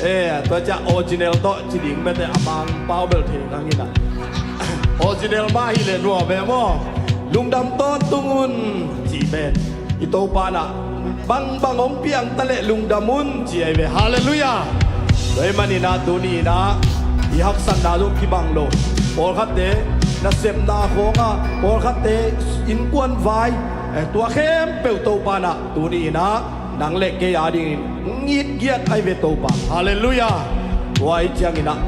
Eh, tua ciah original tawh ci ding mete a Mangpau bel thei kang hi na. Original mah hi leh nuam ve maw? Lungdam tawntung un cih pen i Topa na bangbang hong piang ta leh lungdam un ci ai ve. Halleluiah. Tua ahih manin ah tuni in ah i haksatna zong kibang lo. Pawlkhatte nasepna khawngah, pawlkhatte innkuan vai, eh, tua khempeuh Topa na tuni in ah nang le kei adingin hong it giat ai ve Topa. Halleluiah. Tua ahih ciangin ah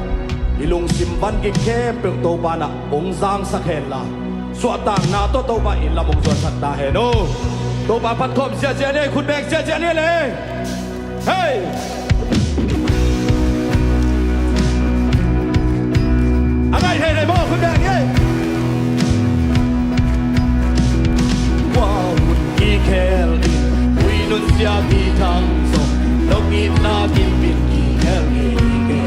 i lungsim van gik khempeuh Topa na hong zangsak hen la, suahtakna tawh Topa in lam hong zuansak ta hen aw. Topa phat khawm ziahziah ni ei, khut beng ziahziah ni ei le. Hei! A ngai thei thei maw, khut beng ni ei. Kua hun kikhel ding, ui nunsia kithang zong, nong itna kimpin kikhel ngei kei.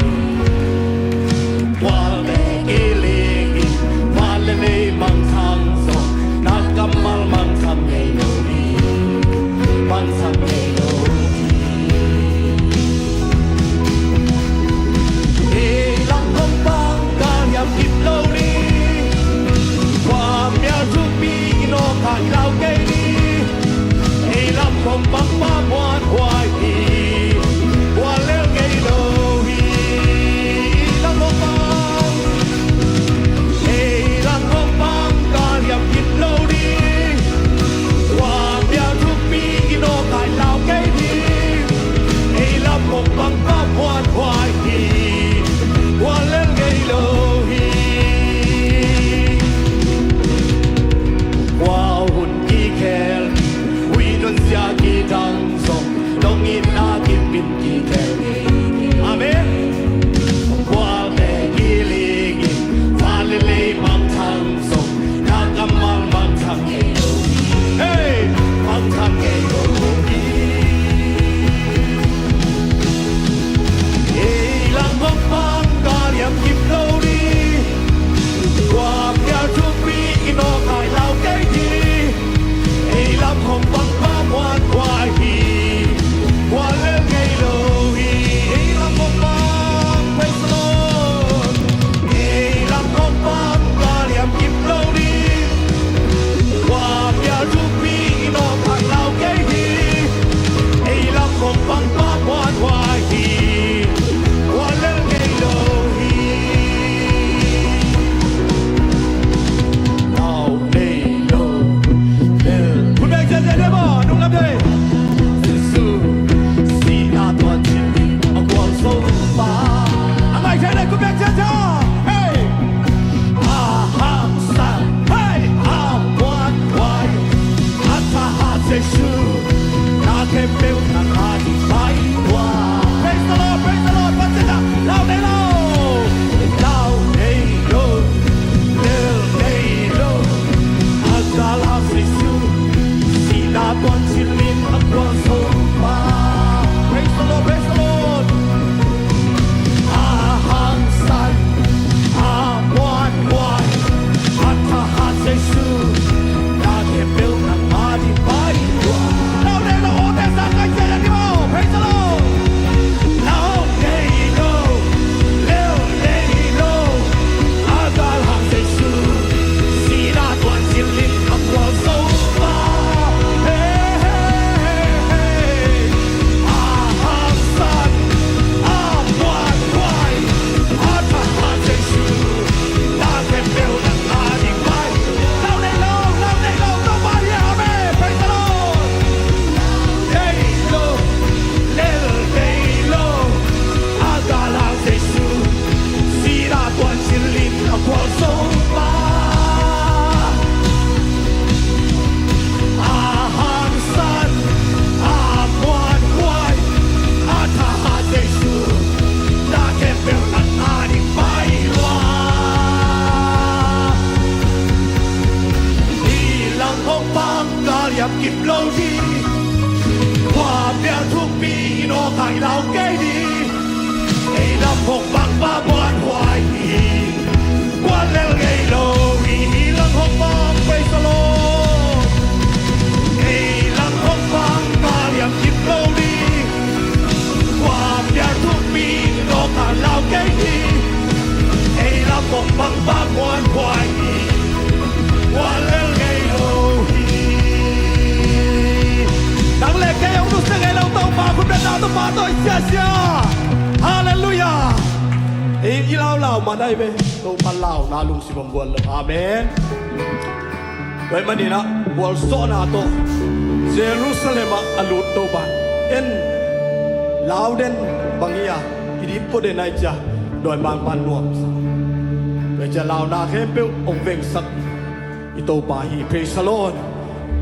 Gualte kiling in, van le lei mangthang zong, na kammal mangthang ngei lo hi, mangthang ngei lo hi. Ei lam hong pang ka hiam kip lo ni, kua mial thupi in aw ka i lau kei ni. Ei lam hong pang pa muan huai hi, kua lel ngei lo hi. Ei lam hong pang, ei lam hong pang ka liam kip lo ding. Kua mial thupi in aw ka i lau kei ding. Ei lam hong pang pa muan huai hi, kua lel ngei lo hi. Kua hun kikhel, ui nunsia kithang Khempeuh nang a ding pai lua. Praise the Lord, praise the Lord. Pasian a lau nei lo. Lau nei lo. Lel nei lo. A galhang Jesu. Sihna tuan cilin a gualzo pa. Praise the Lord, praise the Lord. A hangsan, a muanhuai, a thahat Jesu, na khempeuh nang a ding pai lua. Lau nei lo, awte sa kai sia ni maw. Praise the Lord. Lau nei lo, lel nei lo, a galhang Jesu, sihna tuan cilin a gualzo pa. Hey, hey, hey, hey. A hangsan, a muanhuai, a thahat Jesu, na khempeuh nang a ding pai. Lau nei lo, lau nei lo, Topa hi, amen. Praise the Lord. Nei lo, lel nei lo, a galhang Jesu, sihna tuan cilin a gualzo pa. A hangsan, a muanhuai, a thahat Jesu, na khempeuh nang a ding pai lua. Hi lam hong pang ka liam kip lo ding. Khuapiang thukpi in awk a i lau kei ding. Ei lam hong pang pa muanhuai hi. Guallel ngei lo hi, hi lam hong pang, praise the Lord. Ei lam hong pang pa liam kip lo ding. Khuapiang thukpi in awk a lau kei ding. Ei lam hong pang pa muanhuai hi. Guallel ngei lo hi. Nang le kei hong nusia ngei lo Topa khut beng, Topa tawh i siasia. Halleluiah. Ei i laulau man ahi ve. Topa launa lungsim hong guan lo. Amen. Tua ahih manin ah gualzawhna tawh Jerusalem ah a lut Topa en lau den bang hi a, i dip pua den ahi cia, dawimangpa'n nuamsa. Tua hi cia launa khempeuh hong vengsak i Topa hi. Praise the Lord.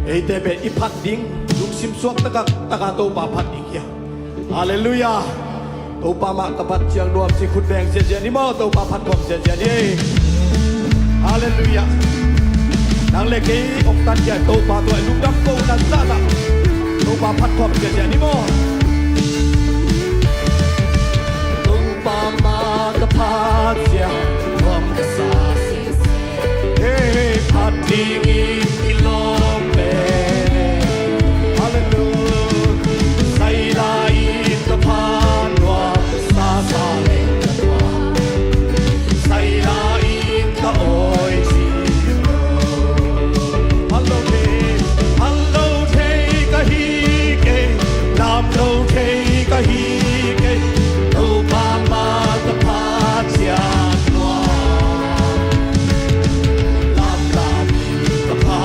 Eite pen i phat ding lungsim suak takah, takah Topa phat ding hi a. Halleluiah. Topa mah ka phat ciang nuam ci khut beng ziahziah ni maw, Topa phat khawm ziahziah ni. Halleluiah. Nang le kei hong tan ciang Topa tawh i lungdam kohna zahzah Topa phat khawm ziahziah ni maw. Topa mah ka phat ciang nuam ka sa. Hei, phat dingin i lawm pen. Halleluiah. Saila in ka phat nuam, sasa leng ka nuam. Saila in ka awi cih lo. Phat lo thei, phat lo thei ka hi kei, lam lo thei ka hi kei. Topa mah ka phat ciang nuam. Lamlam in ka pha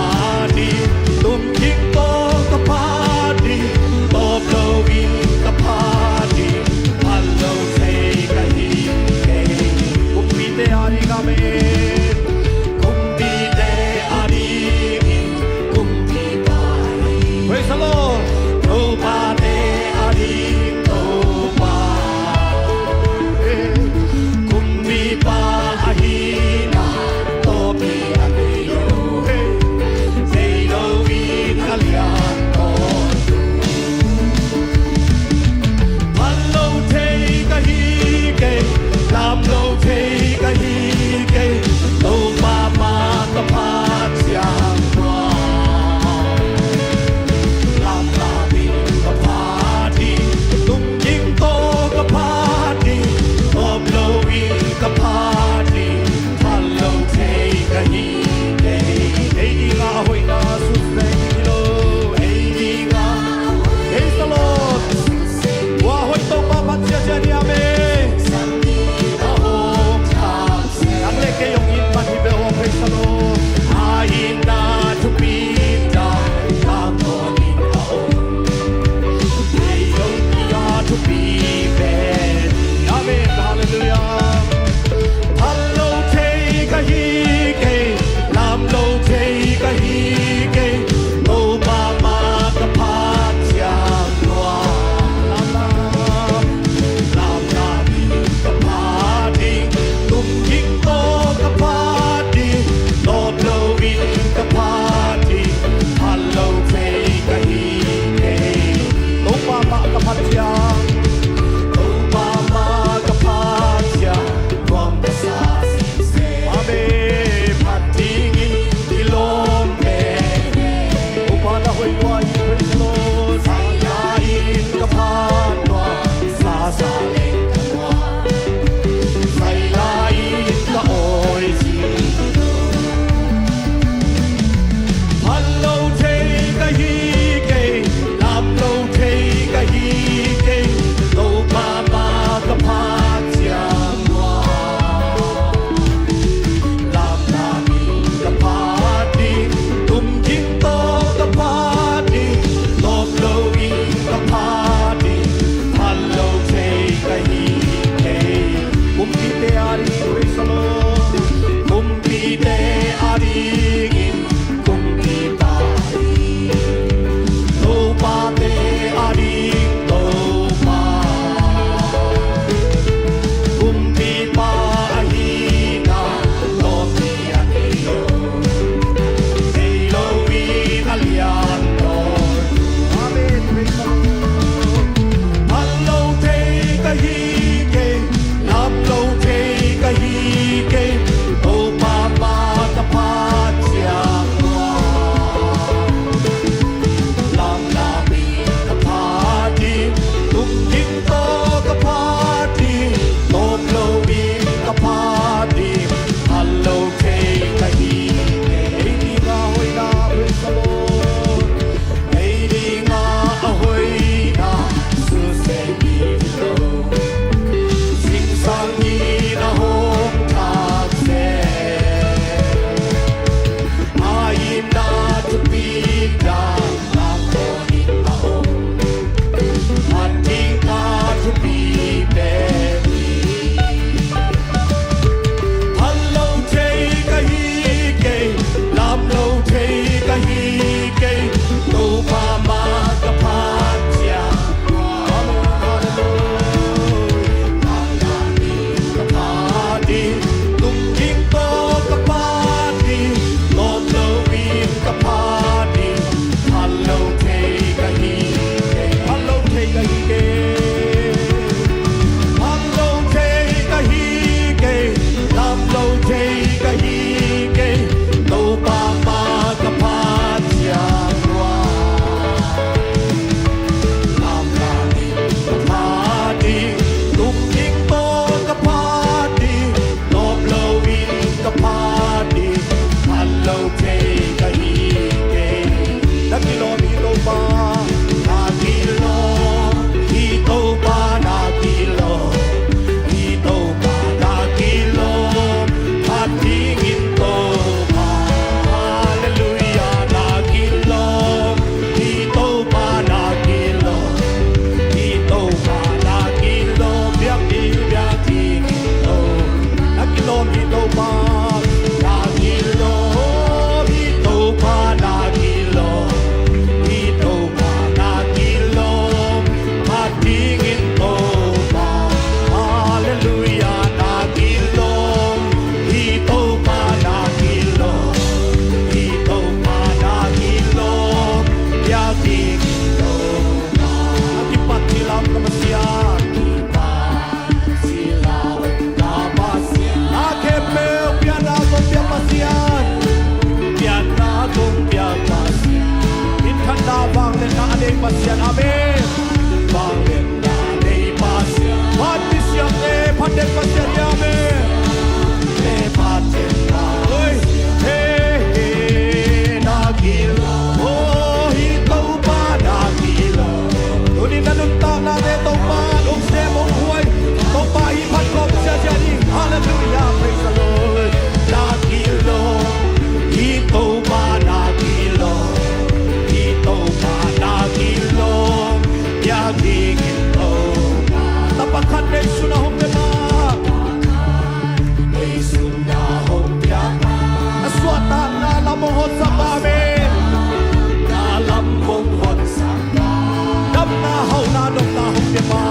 Na hauhna nopna hong pia pa,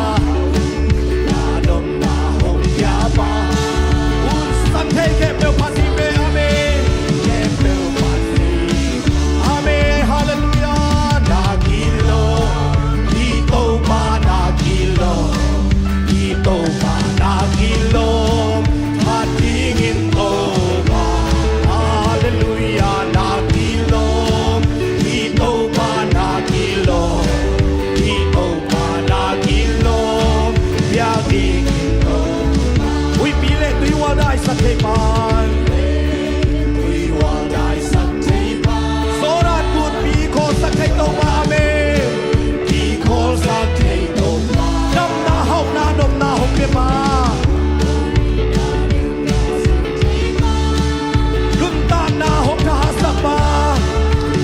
na nopna hong pia pa. Hun sang thei khempeuh phat ding ve, amen. Khempeuh phat ding. Amen. Halleluiah. Na gilo, i Topa na gilo, i Topa na gilo. Phat dingin Topa. Halleluiah. Na gilo, i Topa na gilo, i Topa na gilo. Biakinn Topa. Huihpi le tuihual daisak thei pa. Tuihual daisak thei pa. Sawltak gunpi kholsak thei Topa. Amen. Pi kholsak thei Topa. Damna hauhna nopna hong pia pa. Nuntakna hong thahatsak pa.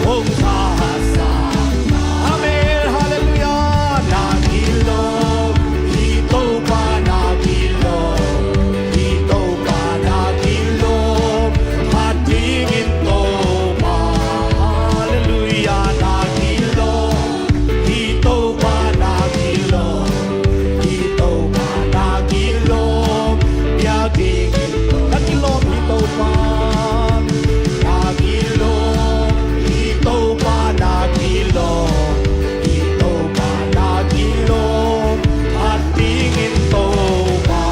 Hong thahatsak pa. Amen. Halleluiah. Na gilo, i Topa na gilo, i Topa na gilo. Phat dingin Topa. Halleluiah. Na gilo, i Topa na gilo, i Topa na gilo. Biakinn Topa. Na gilo, i Topa na gilo, i Topa na gilo, i Topa na gilo. Phat dingin Topa.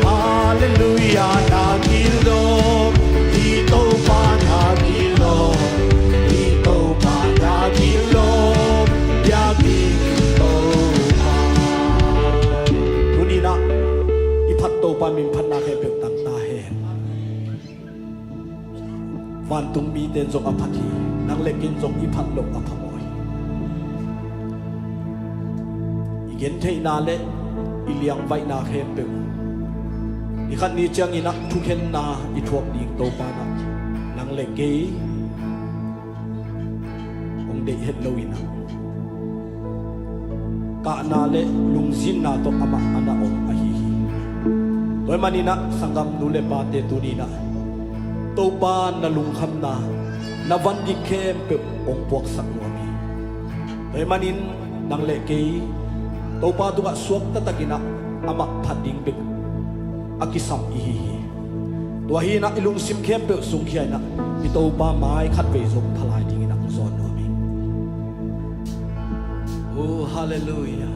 Halleluiah. Na gilo, i Topa na gilo, i Topa na gilo. Biakinn Topa. Tuni-in ah i phat Topa min phatna khempeuh tang ta hen. Vantung mite in zong a phat hi. Nang le kei in zong i phat loh a phamawh hi. I gentheihna le i liangvaihna khempeuh, i khat ni ciangin ah thukhenna i thuak ding Topa in ah nang le kei hong deih het lo-in ah, kahna le lungzinna tawh amah a na om ahi hi. Tua ahih manin ah sanggam nu le pate, tuni-in ah Topa na lungkhamna, na van ding khempeuh hong puaksak nuam hi. Tua ahih manin nang le kei Topa tungah suak taktakin ah amah phat ding bek a kisam i hi hi. Tua hi-in ah i lungsim khempeuh sungkhia-in ah i Topa mai khatvei zong pha lai dingin ah zawn nuam hi. Oh, halleluiah.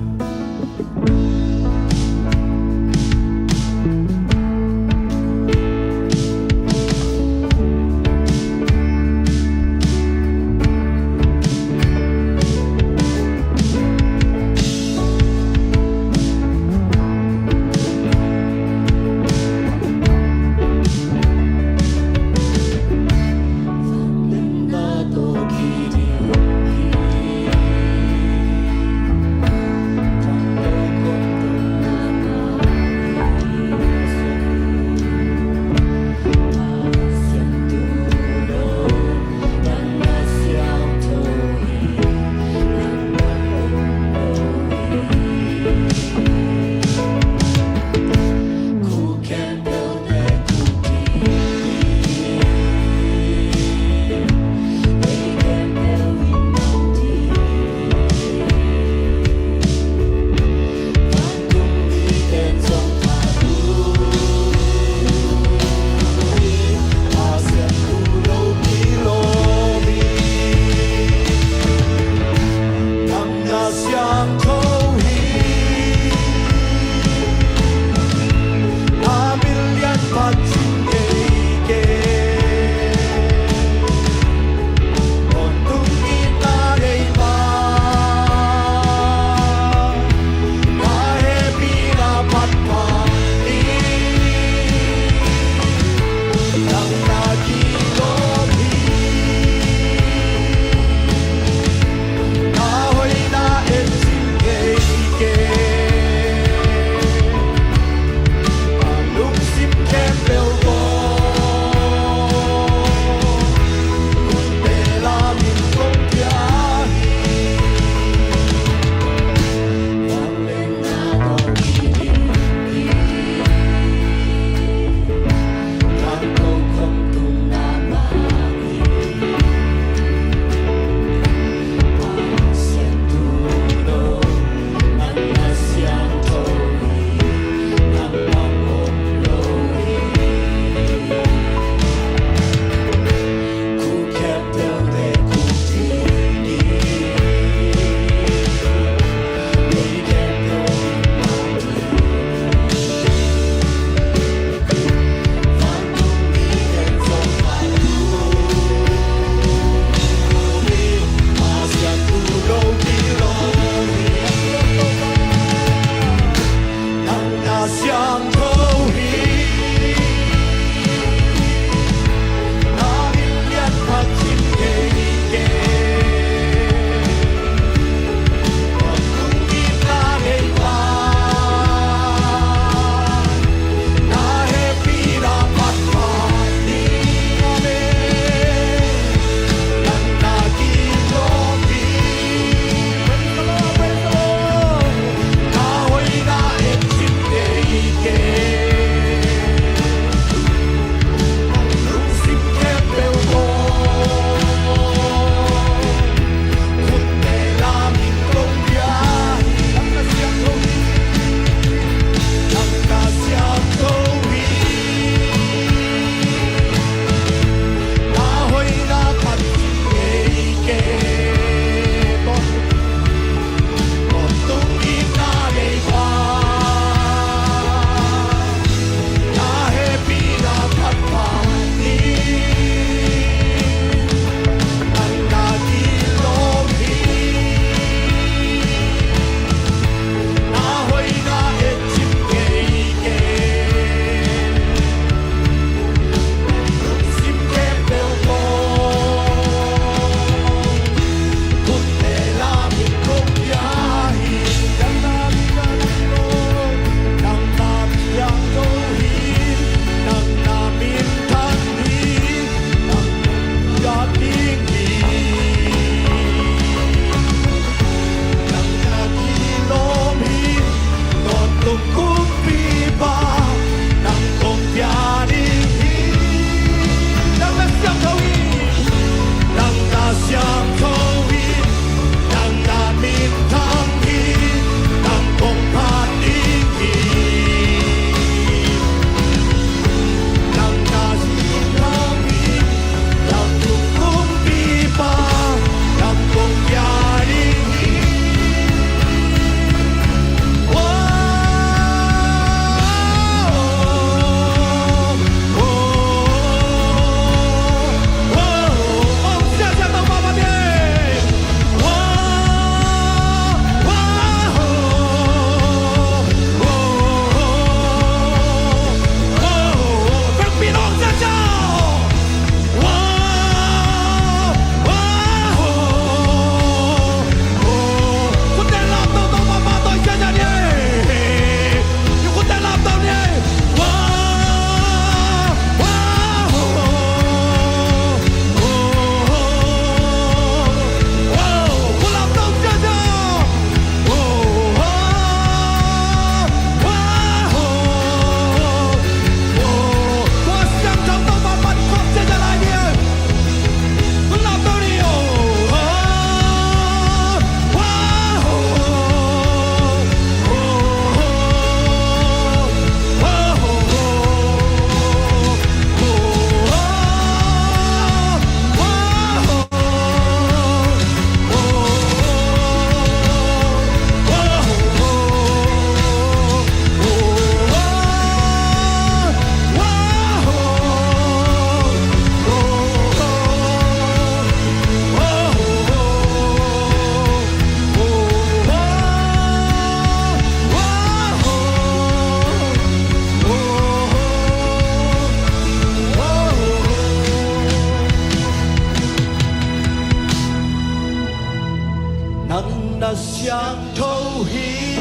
siangtho hi.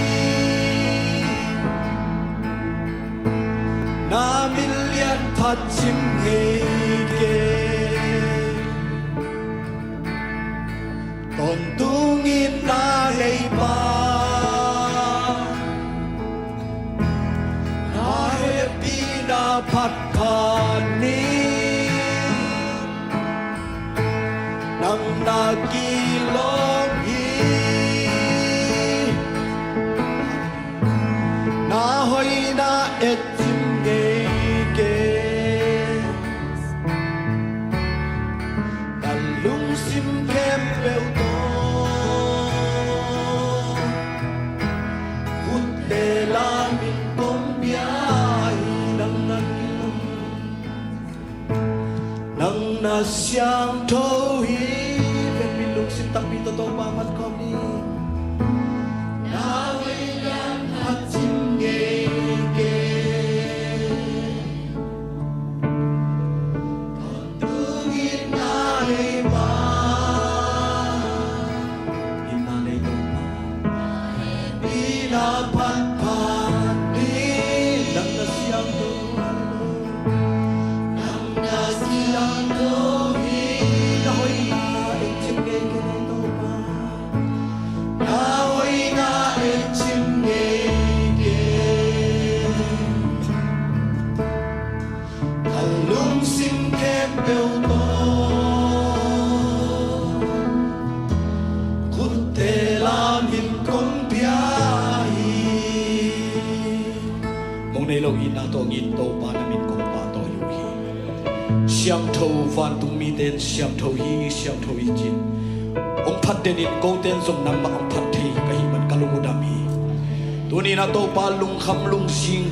Na min lianphat cim ngei kei. Tawntung itna nei Pa, na hehpihna phatphat ni. Nang na kilawm hi. Na hoihna etcim ngei kei. Ka lungsim khempeuh tawh khutte la min kong pia hi. Nang na kilawm, nang na siangtho hi. Ven min lungsim takpi tawh Topa phat khawm ni. Na hoihna phatcim ngei kei. Tawntung itna nei Pa, itna nei Topa, itna phatphat ni. Nang na siangtho, nang na siangtho hi. Na hoihna etcim ngei kei Topa. Na hoihna etcim ngei kei. Ka lungsim khempeuh tawh khutte la min kong pia hi. Mong nei lo itna tawh ngin Topa na min kong pahtawi uh hi. Siangtho, vantung mite in siangtho hi, siangtho hi ci-in hong phat den in, kote in zong nangmah hong phat thei ka hih man ka lung uh dam hi. Tuni-in ah Topa, lungkham lungzing,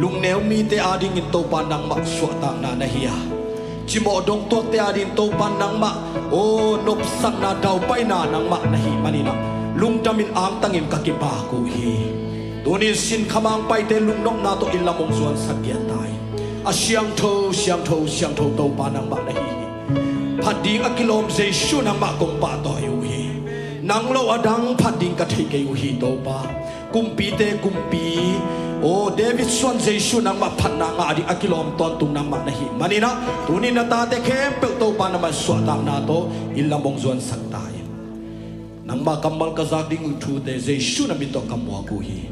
lungneu mite adingin Topa nangmah suahtakna na hi a, cimawh dongtuakte adingin Topa nangmah, aw, nopsakna, daupaina nangmah na hih manin ah lungdamin angtangin ka kipak uh hi. Tuni-in sinkham a hong paite lungnopna tawh inn lam hong zuansak giat ta in. A siangtho, siangtho, siangtho Topa nangmah na hi hi. Phat ding a kilawm Jesu nangmah kong pahtawi uh hi. Nang lo adang phat ding ka thei kei uh hi Topa. Kumpite kumpi, aw, David suan Jesu nangmah phatna ngah ding a kilawm tawntung nangmah na hih manin ah tuni-in na tate khempeuh Topa nangmah suahtakna tawh inn lam hong zuansak ta in. Nangmah kammal ka zak ding uh thute Jesu na min tawh ka muak uh hi.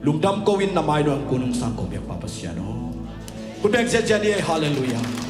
Lungdam ko-in na mai nuai-ah kong nungsang ko biak Pa Pasian aw. Khut beng ziahziah ni ei. Halleluiah.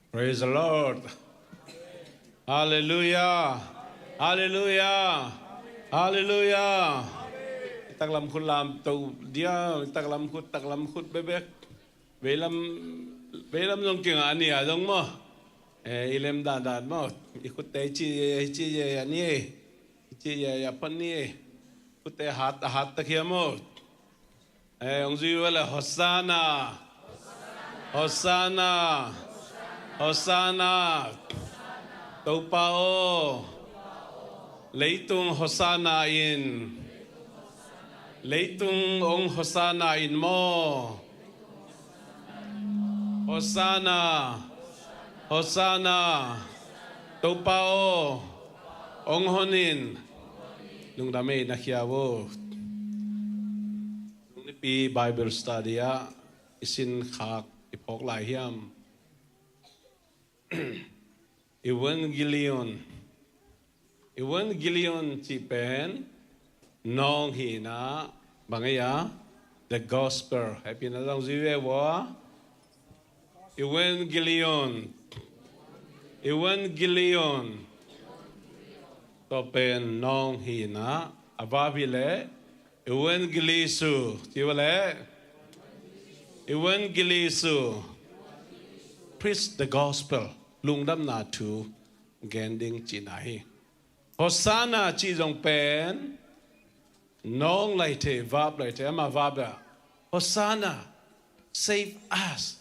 Praise the Lord. Halleluiah. Halleluiah. Halleluiah. I taklam khut lam to dia, i taklam khut, taklam khut bekbek. Veilam, veilam zong kingah a ni a zong maw. Eh, i lem dandan maw. I khutte i ci, i ci, i ci, a ni. I ci, i, i a phot ni. Khutte hat, a hat tak hiam maw. Eh, hong zui ua leh Hosanna. Hosanna. Hosanna. Topa aw. Leitung Hosanna in. Leitung hong Hosanna in maw. Hosanna. Hosanna. Topa aw. Hong hon in. Lungdam ei na khia aw. Nipi Bible study ah i sin khak i phawk lai hiam? Evangelion. Evangelion cih pen nawng hihna bang ei a, the gospel. Hehpihna zong zui ve vua. Evangelion. Evangelion. Tua pen nawng hihna a vap hi leh Evangelisu, ci ua leh. Evangelisu. Preach the gospel. lungdamna thu gen ding cihna hi. Hosanna cih zong pen nawng lai thei, vap lai thei, ama vap ah, Hosanna, save us.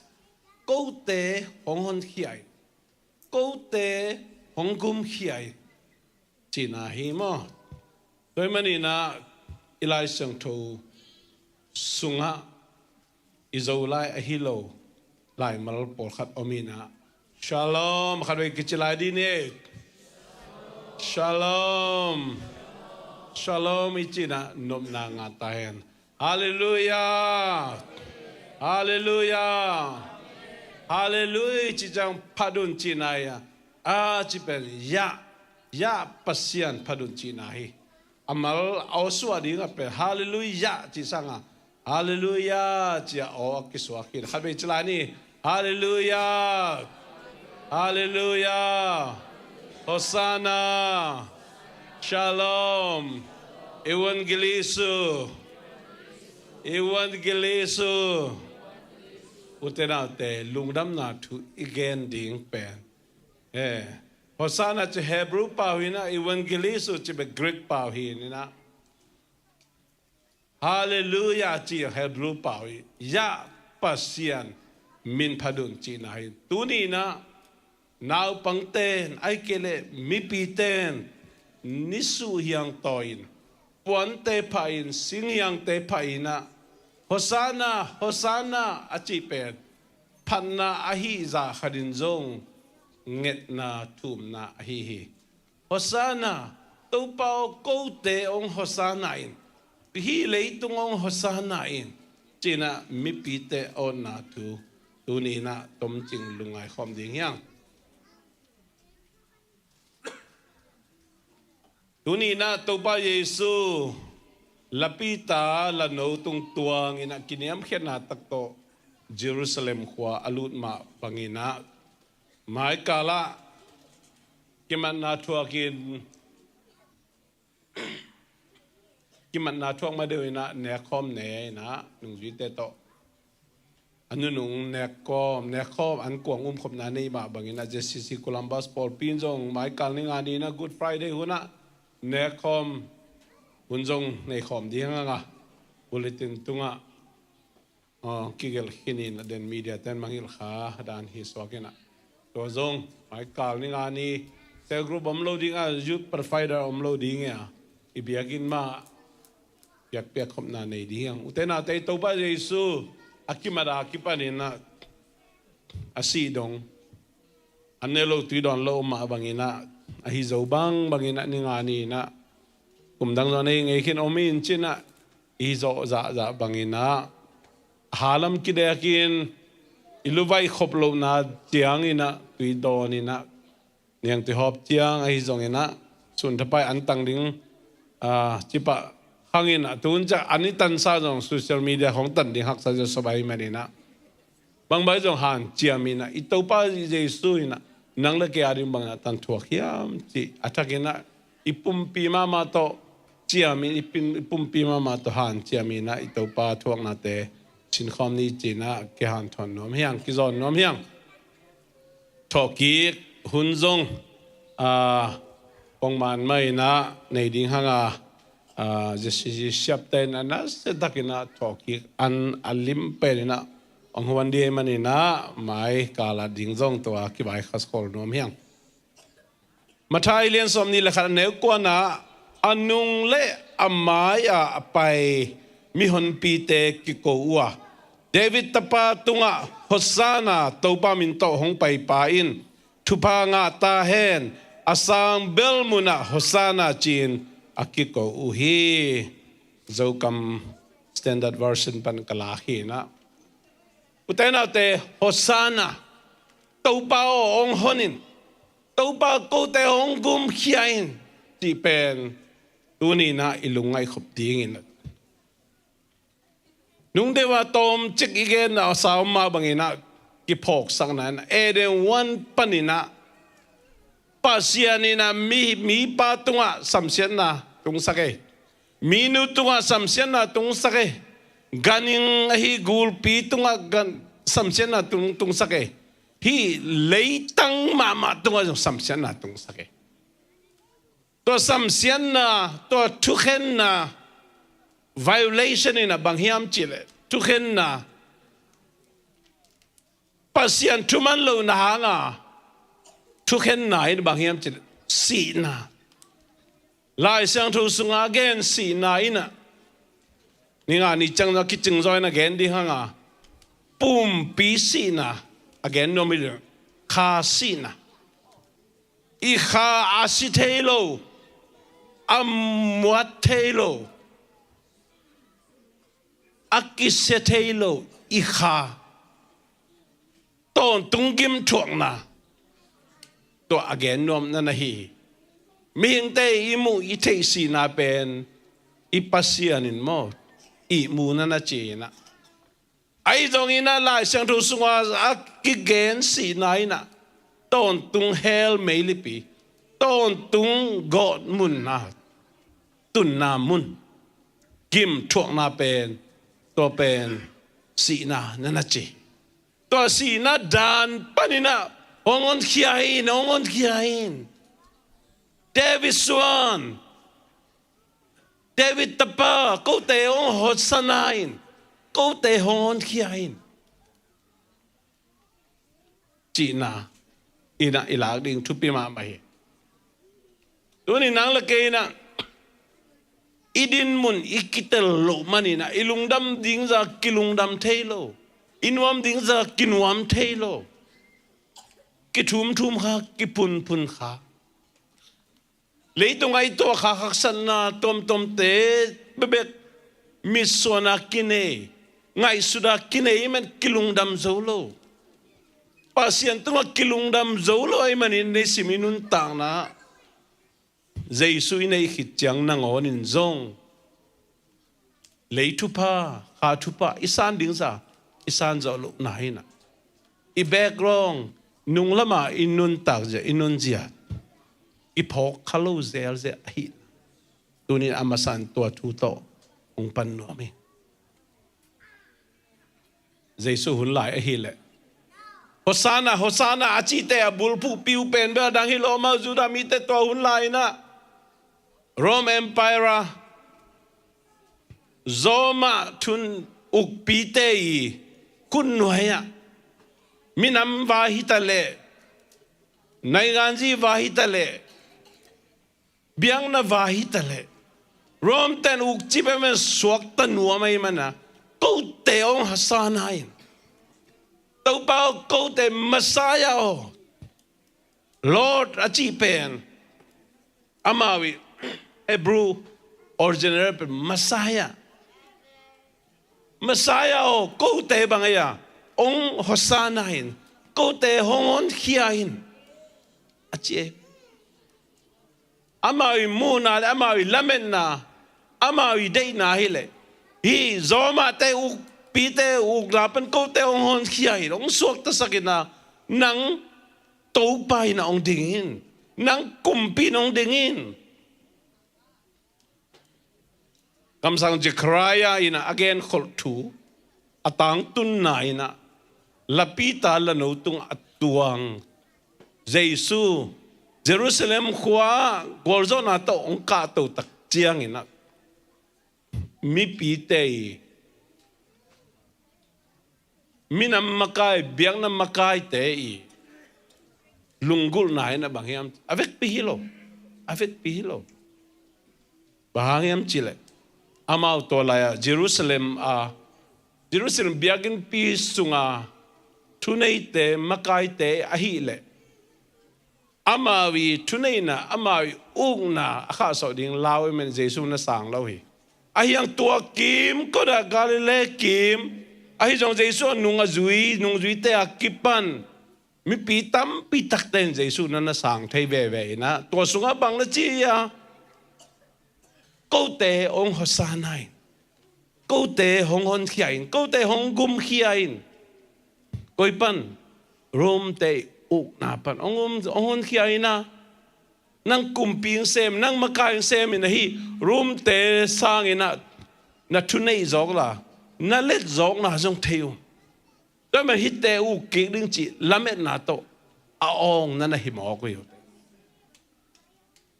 Kote hong honkhia in, kote hong gumkhia in, cihna hi maw? Tua ahih manin ah i Lai Siangtho sungah i Zolai ahi lo laimal pawlkhat om in ah, Shalom, khatvei kici lai dih ni. Shalom. Shalom i cih in ah nopna ngah ta hen. Halleluiah. Halleluiah. Halleluiah cih ciang phat un cihna hi a, a cih pen Yah, Yah Pasian phat un cihna hi. A mal a aw suah ding a pen Halleluiah cih sangin Halleluiah ci-a aw a kisuak hi. Khatvei ci lai ni. Halleluiah. Halleluiah. Hosanna. Shalom. Evangelizo. Evangelizo. U te nau te, lungdamna thu i gen ding pen, eh, Hosanna cih Hebrew pau hi in ah, Evangelizo cih pen Greek pau hi in ah, Halleluiah cih Hebrew pau hi, Yah Pasian min phat un cihna hi. Tuni in ah naupangte in, ahih kei leh mipite in nisuh hiang tawi in, puante phah in, singhiangte phah in ah, Hosanna, Hosanna a cih pen phatna ahih zah khat in zong ngetna, thumna ahi hi. Hosanna, Topa aw, kote hong Hosanna in, hih leitung hong Hosanna in, ci-in ah mipite a awtna thu tuni in ah tomcing lungngai khawm ding hi hang. Tuni in ah Topa Jesu lapita lano tung tuang in ah kiniamkhiatna tak tawh Jerusalem khua a lut mah bangin ah, maikal ah kimatna thuak in, kimatna thuak ma deuh in ah nekkhawm ne in ah nungzuite tawh a nunung nekkhawm, nekkhawm an kuang umkhopna nei mah bangin ah J C C Columbus pawlpi in zong maikal ni nga ni in ah Good Friday hun ah nekkhawm hun zong nei khawm ding hi hang a, bulletin tungah kigelh khin in ah, den media ten mangngilh kha dan hi suak in ah, tua zong maikal ni nga ni cell group om lo ding a, youth provider om lo ding hi a, i biakinn mah piakpiak khopna nei ding hi hang. U te nau te, Topa Jesu a kimat a kipan in ah a sih dong, an ne lo tui dawn lo mah bangin ah, ahi zo bangbang in ah ni nga ni in ah, kum dang zong nei ngei khin om in ci-in ah, i zawh zahzah bangin ah, halam kidek in, i luvai khop lohna ciangin ah tui dawn in ah, niangtui hawp ciang ahi zongin ah, sun thapai an tang ding, ah, cipah hangin ah, tun ciang an i tansa zong social media khawng tan ding haksa zaw sawm ahih manin ah, bangbang zong hanciam in ah, i Topa Jesu in ah nang le kei a ding bangin ah tan thuak hiam cih a thakin ah, i pumpi mahmah tawh ciam in, i pin-, i pumpi mahmah tawh hanciam in ah, i Topa thuaknate sinkhawm ni ci-in ah kihanthawn nuam hi hang, kizawn nuam hi hang. Thawhkik hun zong, ah, pongman mah in ah nei ding hang a, ah, J C C siapte in ah nasia takin ah thawhkik an a lim pen in ah hong huan ding ahih manin ah, maikal a ding zong tua kivaikhak khol nuam hi hang. Matthai lian sawmnih le khat, a neu kuana, a nung le a mai-ah a pai mihonpite kiko uh a, David tapa tungah Hosanna, Topa min tawh hong paipa in thupha ngah ta hen, a sang bel munah Hosanna ci-in a kiko uh hi. Zokam Standard Version pan ka lak hi in ah, u te nau te, Hosanna, Topa aw, hong hon in, Topa, kote hong gumkhia in, cih pen tuni in ah i lungngaih khop dingin, nung deuh a tawmcik i genna a sa om mah bangin ah, kiphawksakna in ah, Eden huan panin ah Pasian in ah mi, mipa tungah samsiatna tungsak e. Minu tungah samsiatna tungsak e. Ganhing ahi gulpi tungah gan, samsiatna tung, tungsak e. hih leitang mahmah tungah zong samsiatna tungsak hi. Tua samsiatna, tua thukhenna, violation in a bang hiam cihleh, thukhenna, Pasian thuman lohna hanga thukhenna in bang hiam cihleh, sihna. Lai Siangtho sunga gen sihna in a, ni nga ni ciang a kicing zaw in a gen ding hanga, pumpi sihna a gen nuam hi ding, kha sihna. I kha a si thei lo, a muat thei lo, a kisia thei lo i kha, tawntung gimthuakna, tua a gen nuamna na hi hi. Mihingte i muh i theih sihna pen i Pasian in maw, ihmu na na ci hi na. Ahi zongin a Lai Siangtho sunga a kigen sihna in a, tawntung hell meilipi, tawntung gawtmunna, tunna mun, gimthuakna pen, tua pen sihna na na ci. Tua sihna dan panin a hong honkhia in, hong honkhia in. David suan, David tapa, kote hong hosanna in, kote hong honkhia in, cihna in a i lak ding thupi mahmah hi. Tuni nang le kei in a, i dinmun i kitel loh manin a, i lungdam ding zah kilungdam thei lo, i nuam ding zah kinuam thei lo, kithumthum kha, kiphunphun kha. Leitungah i tuahkhak haksatna tuamtuamte bekbek mitsuana kinei, ngaihsuta kinei ahih man kilungdam zo lo. Pasian tungah kilungdam zo lo ahih manin, nei sim i nuntakna Jesu i neih khit ciang nangawnin zong lei thupha, kha thupha i san ding zah i san zawh lohna hi na. I background, nung lamah i nuntak zia, i nunzia i phawk kha lo zelzel ahi na. Tunin a masa in tua thu tawh hong pan nuam hi. Jesu hun lai ahileh, Hosanna, Hosanna a cihte a bulphuh piu pen bel a dang hi lo, amau Judah mite tua hun lai in a Rome Empire ah, Rome ah thunukpite i khutnuai ah minam va hi ta leh, nainganzi va hi ta leh, biakna va hi ta leh, Rome ten ukcip ahih man suakta nuam ahih man a, kote hong Hosanna in, Topa aw, kote Messiah aw, Lord a cih pen, amau i Hebrew original pen Messiah. Messiah aw, kote bang ei a, hong Hosanna in, kote hong honkhia in, a ci ei. Amau i muhna le amau i lametna, amau i deihna hileh, hih Rome ah te ukpite ukna pan kote hong honkhia in, hong suaktasak in a, nang Topa in a hong ding in, nang kumpi in hong ding in. Kamsang Zechariah in a genkholh thu a tangtunna in a, lapita lano tungah a tuang Jesu Jerusalem khua gualzawhna tawh hong kahto tak ciangin a, mipite i, minam makai, biakna makaite i lunggulhna in a bang hiam, a vekpi hi lo, a vekpi hi lo. Bang hang hiam cihleh, amau tua lai-ah Jerusalem a, Jerusalem biakinnpi sunga thuneite, makaite ahileh, amau i thuneihna, amau i ukna a khahsawh ding lau i men Jesu na sang lo hi. Ahi hang tua kim kotah, Galilee kim, ahi zong Jesu a nung a zui, nungzuite a kipan mipi tampi takte in Jesu na na sang thei veve in a, tua sungah bang na ci a, kote hong Hosanna in, kote hong honkhia in, kote hong gumkhia in. Koi pan? Rome te ukna pan hong, hong honkhia in a, nang kumpi hong sem, nang makai hong sem in a, hih Rome te sangin a na thuneih zawk la, na let zawkna zong thei uh. Tua man hihte uk kik ding cih lametna tawh a awng na na hi mawk uh hi.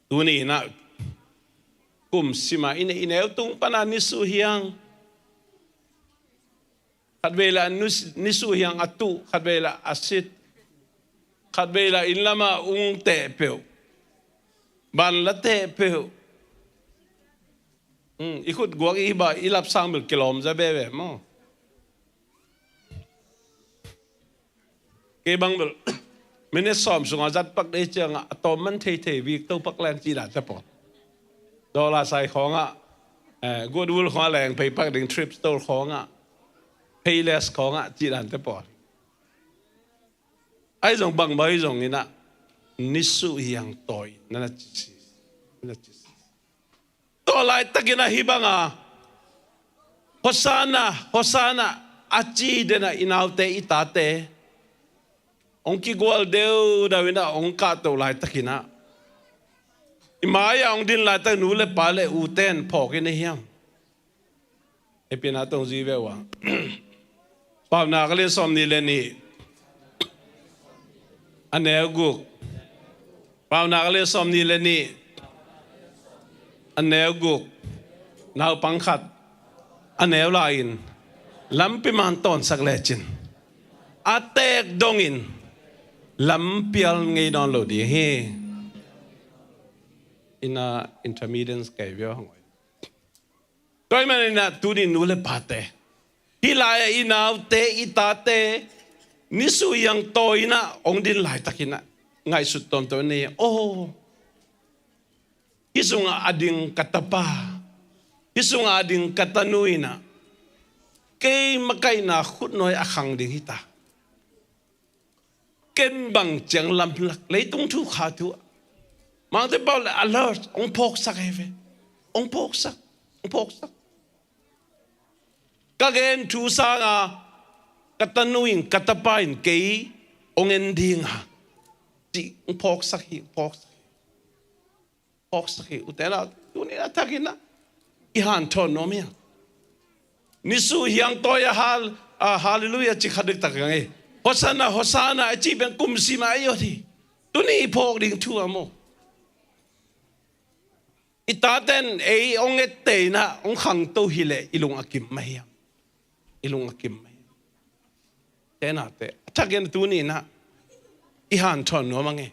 Tuni inah kum sima i neih i neu tung pana nisuh hiang, khatvei lah nus- nisuh hiang a tuh, khatvei lah a sit, khatvei lah inn lama ung teh peuh, ban la teh peuh. Hmm, i khut guak i hi bah i lapsang bel kilawm za bebe maw. Kei bang bel minit sawm sungah zat pak dei ciangah a tawm man theithei vik to pak leng cih dante pawl. Dollar sai khawngah, eh, Goodwill khawngah leng phei pak ding, thrift store khawngah, Payless khawngah cih dante pawl. Ahi zong bang bang hi zong inah nisuh hiang tawi na na cisi, na na cisi. Tua laitakin ah hih banga Hosanna, Hosanna a ci denah i naute i tate hong kigual deudau inah hong kahto laitakin ah, i mai-ah hong din laitak nu le pa le u ten phawk in a hiam? Hepina tong zui ve uh a. Paunak a lian sawm nih le nih, a neu guk. Paunak a lian sawm nih le nih, a neu guk. Naupang khat a neu lai-in lampi man tawnsak lecin a teek dongin lampial ngei nawn lo ding hi. Ina intermediate kei viau hang oi. Tua ahih manin ah tuni nu le pate, hih lai-ah i naute i tate nisuh hiang tawi inah hong din laitakin ah ngaihsut tuamtuam ni. Oh, hih sungah a ding ka tapa, hih sungah a ding ka tanu inah kei makaihna khutnuai a khang ding hi ta. Ken bang ciang lamlak leitung thu kha thu ah Mangte pau le alert hong phawksak hi ve. Hong phawksak, hong phawksak. Ka gen thu sanga ka tanu in ka tapa in kei hong en dinga cih hong phawksak hi, hong phawksak hi. Phawksak hi. Ute nau, tuni a thakin ah i hanthawn nuam hiang. Nisuh hiang tawi a hal-, a halleluiah ci khat diktak hi ngang ei. Hosanna, Hosanna a cih pen kum sima ei awt hi. Tuni i phawk ding thu a maw. I taten ei hong ette inah hong khangto hileh i lung a kim mah hiam? I lung a kim mah hiam? Te nate a thakin tuni inah i hanthawn nuam a ngei.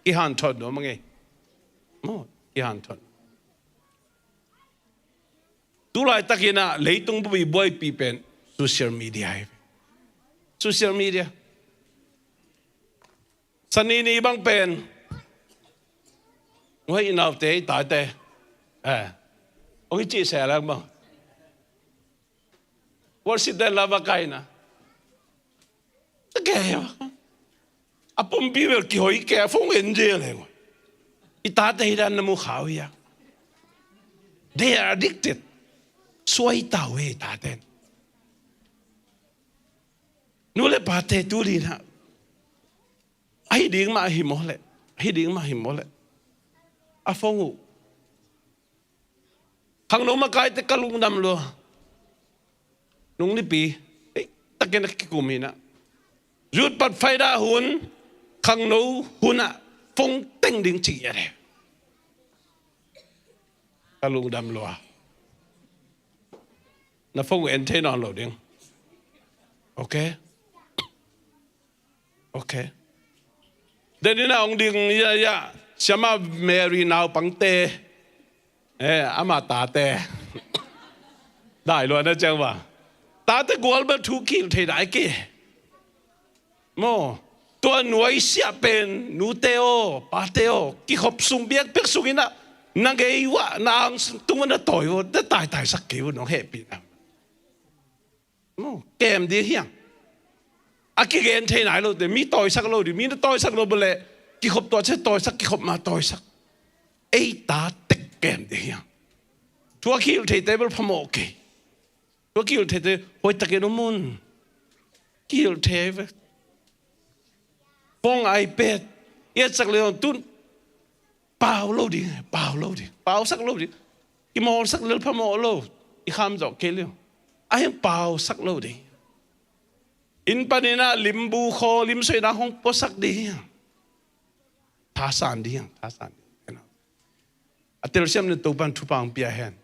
I hanthawn nuam a ngei. Maw, i hanthawn. Tulaitakin ah leitung bupi buaipi pen social media hi. Social media. Sanini bang pen, hua i naute i tate, eh, hong i cih seh leng bang, worship den lava kaina. Takei a pumpi bel kihoi kei a phone en zel hi. I tate hi dan na mu kha uh hia? They are addicted. Suai ta uh hi i tate. Nu le pate tu dinah, ahi ding mah hi maw leh, ahi ding mah hi maw leh, a phone uh. Khangno makaite ka lungdam lua. Nung nipi ei takin a kikum hinah, zutpat faida hun, khangno hunah phone teng ding ci a de. Ka lungdam lua. Na phone uh en thei nawn lo ding. Okay. Okay. Deninah hong ding ia ia siama Mary naupangte, eh, ama tate. Dai luana ciang va, tate gual bel thu kihilh thei dai ki. Maw, tua nuaisiah pen nute aw pate aw kikhop sung biakpiak sunginah na ngei uah na ang tung uah na tawi uh na taitaisak kei uh nong hehpihna. Maw, kem ding hiang. A kigen thei nai lote mi tawisak lo ding, mi na tawisak lo bawleh kikhop tuah cia tawisak, kikhop ma tawisak. Ei ta tek kem ding hiang. Thu a kihilh theite bel phamawh kei. Thu a kihilh theite hoihtakin um un. Kihilh thei ve. Phone, iPad i etsak leh tun pau lo ding, pau lo ding, pausak lo ding. Kimawlsak lel phamawh lo. I kham zawh kei lio. A hiang pau sak lo ding. Inn panin ah limbu khaw, limsuaina hong puasak ding. Thasan ding, thasan ding. A telsiam nin Topan thupha hong pia hen.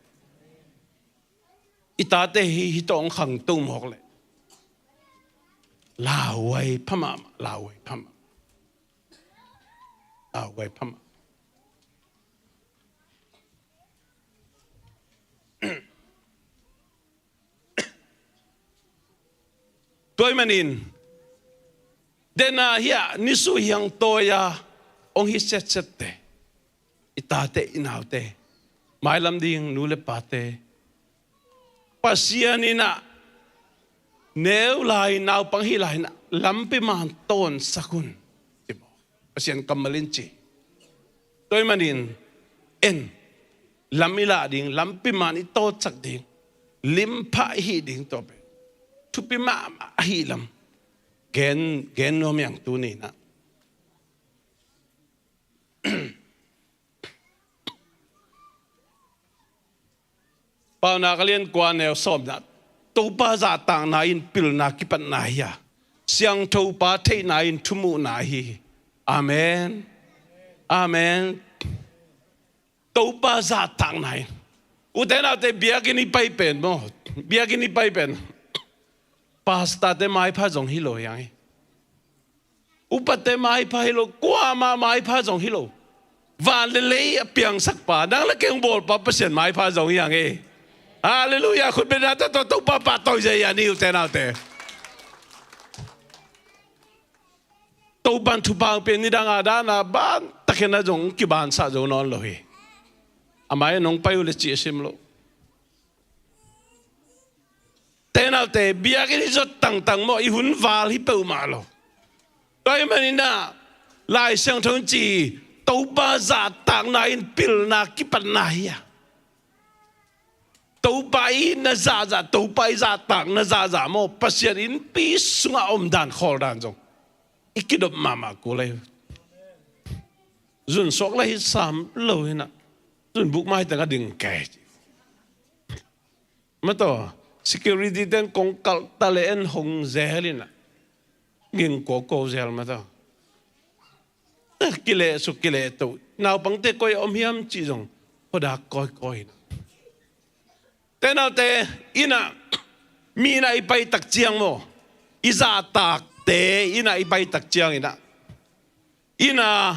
I tate hi, hi tawh hong khangto mawk leh. Lauhuai pha mahmah, lauhuai pha mahmah. Lauhuai pha mahmah. Tua ahih manin, dena hiah, nisuh hiang tawi-a hong hi setsette, i tate, i naute, mailam ding nu le pate, Pasian in ah neu lai, naupang hi lai in ah lampi man tawnsak un, ci maw. Pasian kammal in ci. Tua ahih manin, en, lam i lah ding, lampi man i tawtsak ding, limpha i hih ding, tua pen thupi mahmah ahih lam gen, gen nuam hi ing tuni-in ah. Paunak a lian kua, neu sawmna. Topa zahtakna in pilna kipatna hi a, siangthopa theihna in thumuhna hi. Amen. Amen. Topa zahtakna in. Ute naute, biakinn i pai pen maw, biakinn i pai pen, pastorte maipha zong hi lo hi hang hi. Upate maipha hi lo, kuamah maipha zong hi lo. Van le lei a piangsak pa, nang le kei hong bawl pa Pasian maipha zong hi hang hi. Halleluiah. Khut beng na ta, tua Topa pahtawi zia hi a, ni ute naute. Topan thupha hong pia, nidang a dan a ban takin a zong kibansah zo nawn lo hi. A mai-ah nong pai uh leh ci a sim lo. Ute naute, biakinn i zot tangtang maw, i hun val hi peuhmah lo. Tua ahih manin ah, Lai Siangtho in ci, Topa zahtakna in pilna kipatna hi a, Topa i itna zahzah, Topa i zahtakna zahzah maw, Pasian innpi sungah omdan khawldan zong i kidop mahmah kul hi. Zun suak lai hi sam lo hi in ah, zun buk mai teng a ding kei. Mataw, security ten kong kalh ta leh en hong zel in ah, ging kuakuau zel mataw. Kileh suk, kileh to. Naupangte koi a om hiam cih zong khuadak kawikawi in ah. Ute naute, inn ah, mi inn ah i pai tak ciang maw, i zahtakte inn ah i pai tak ciangin ah, inn ah,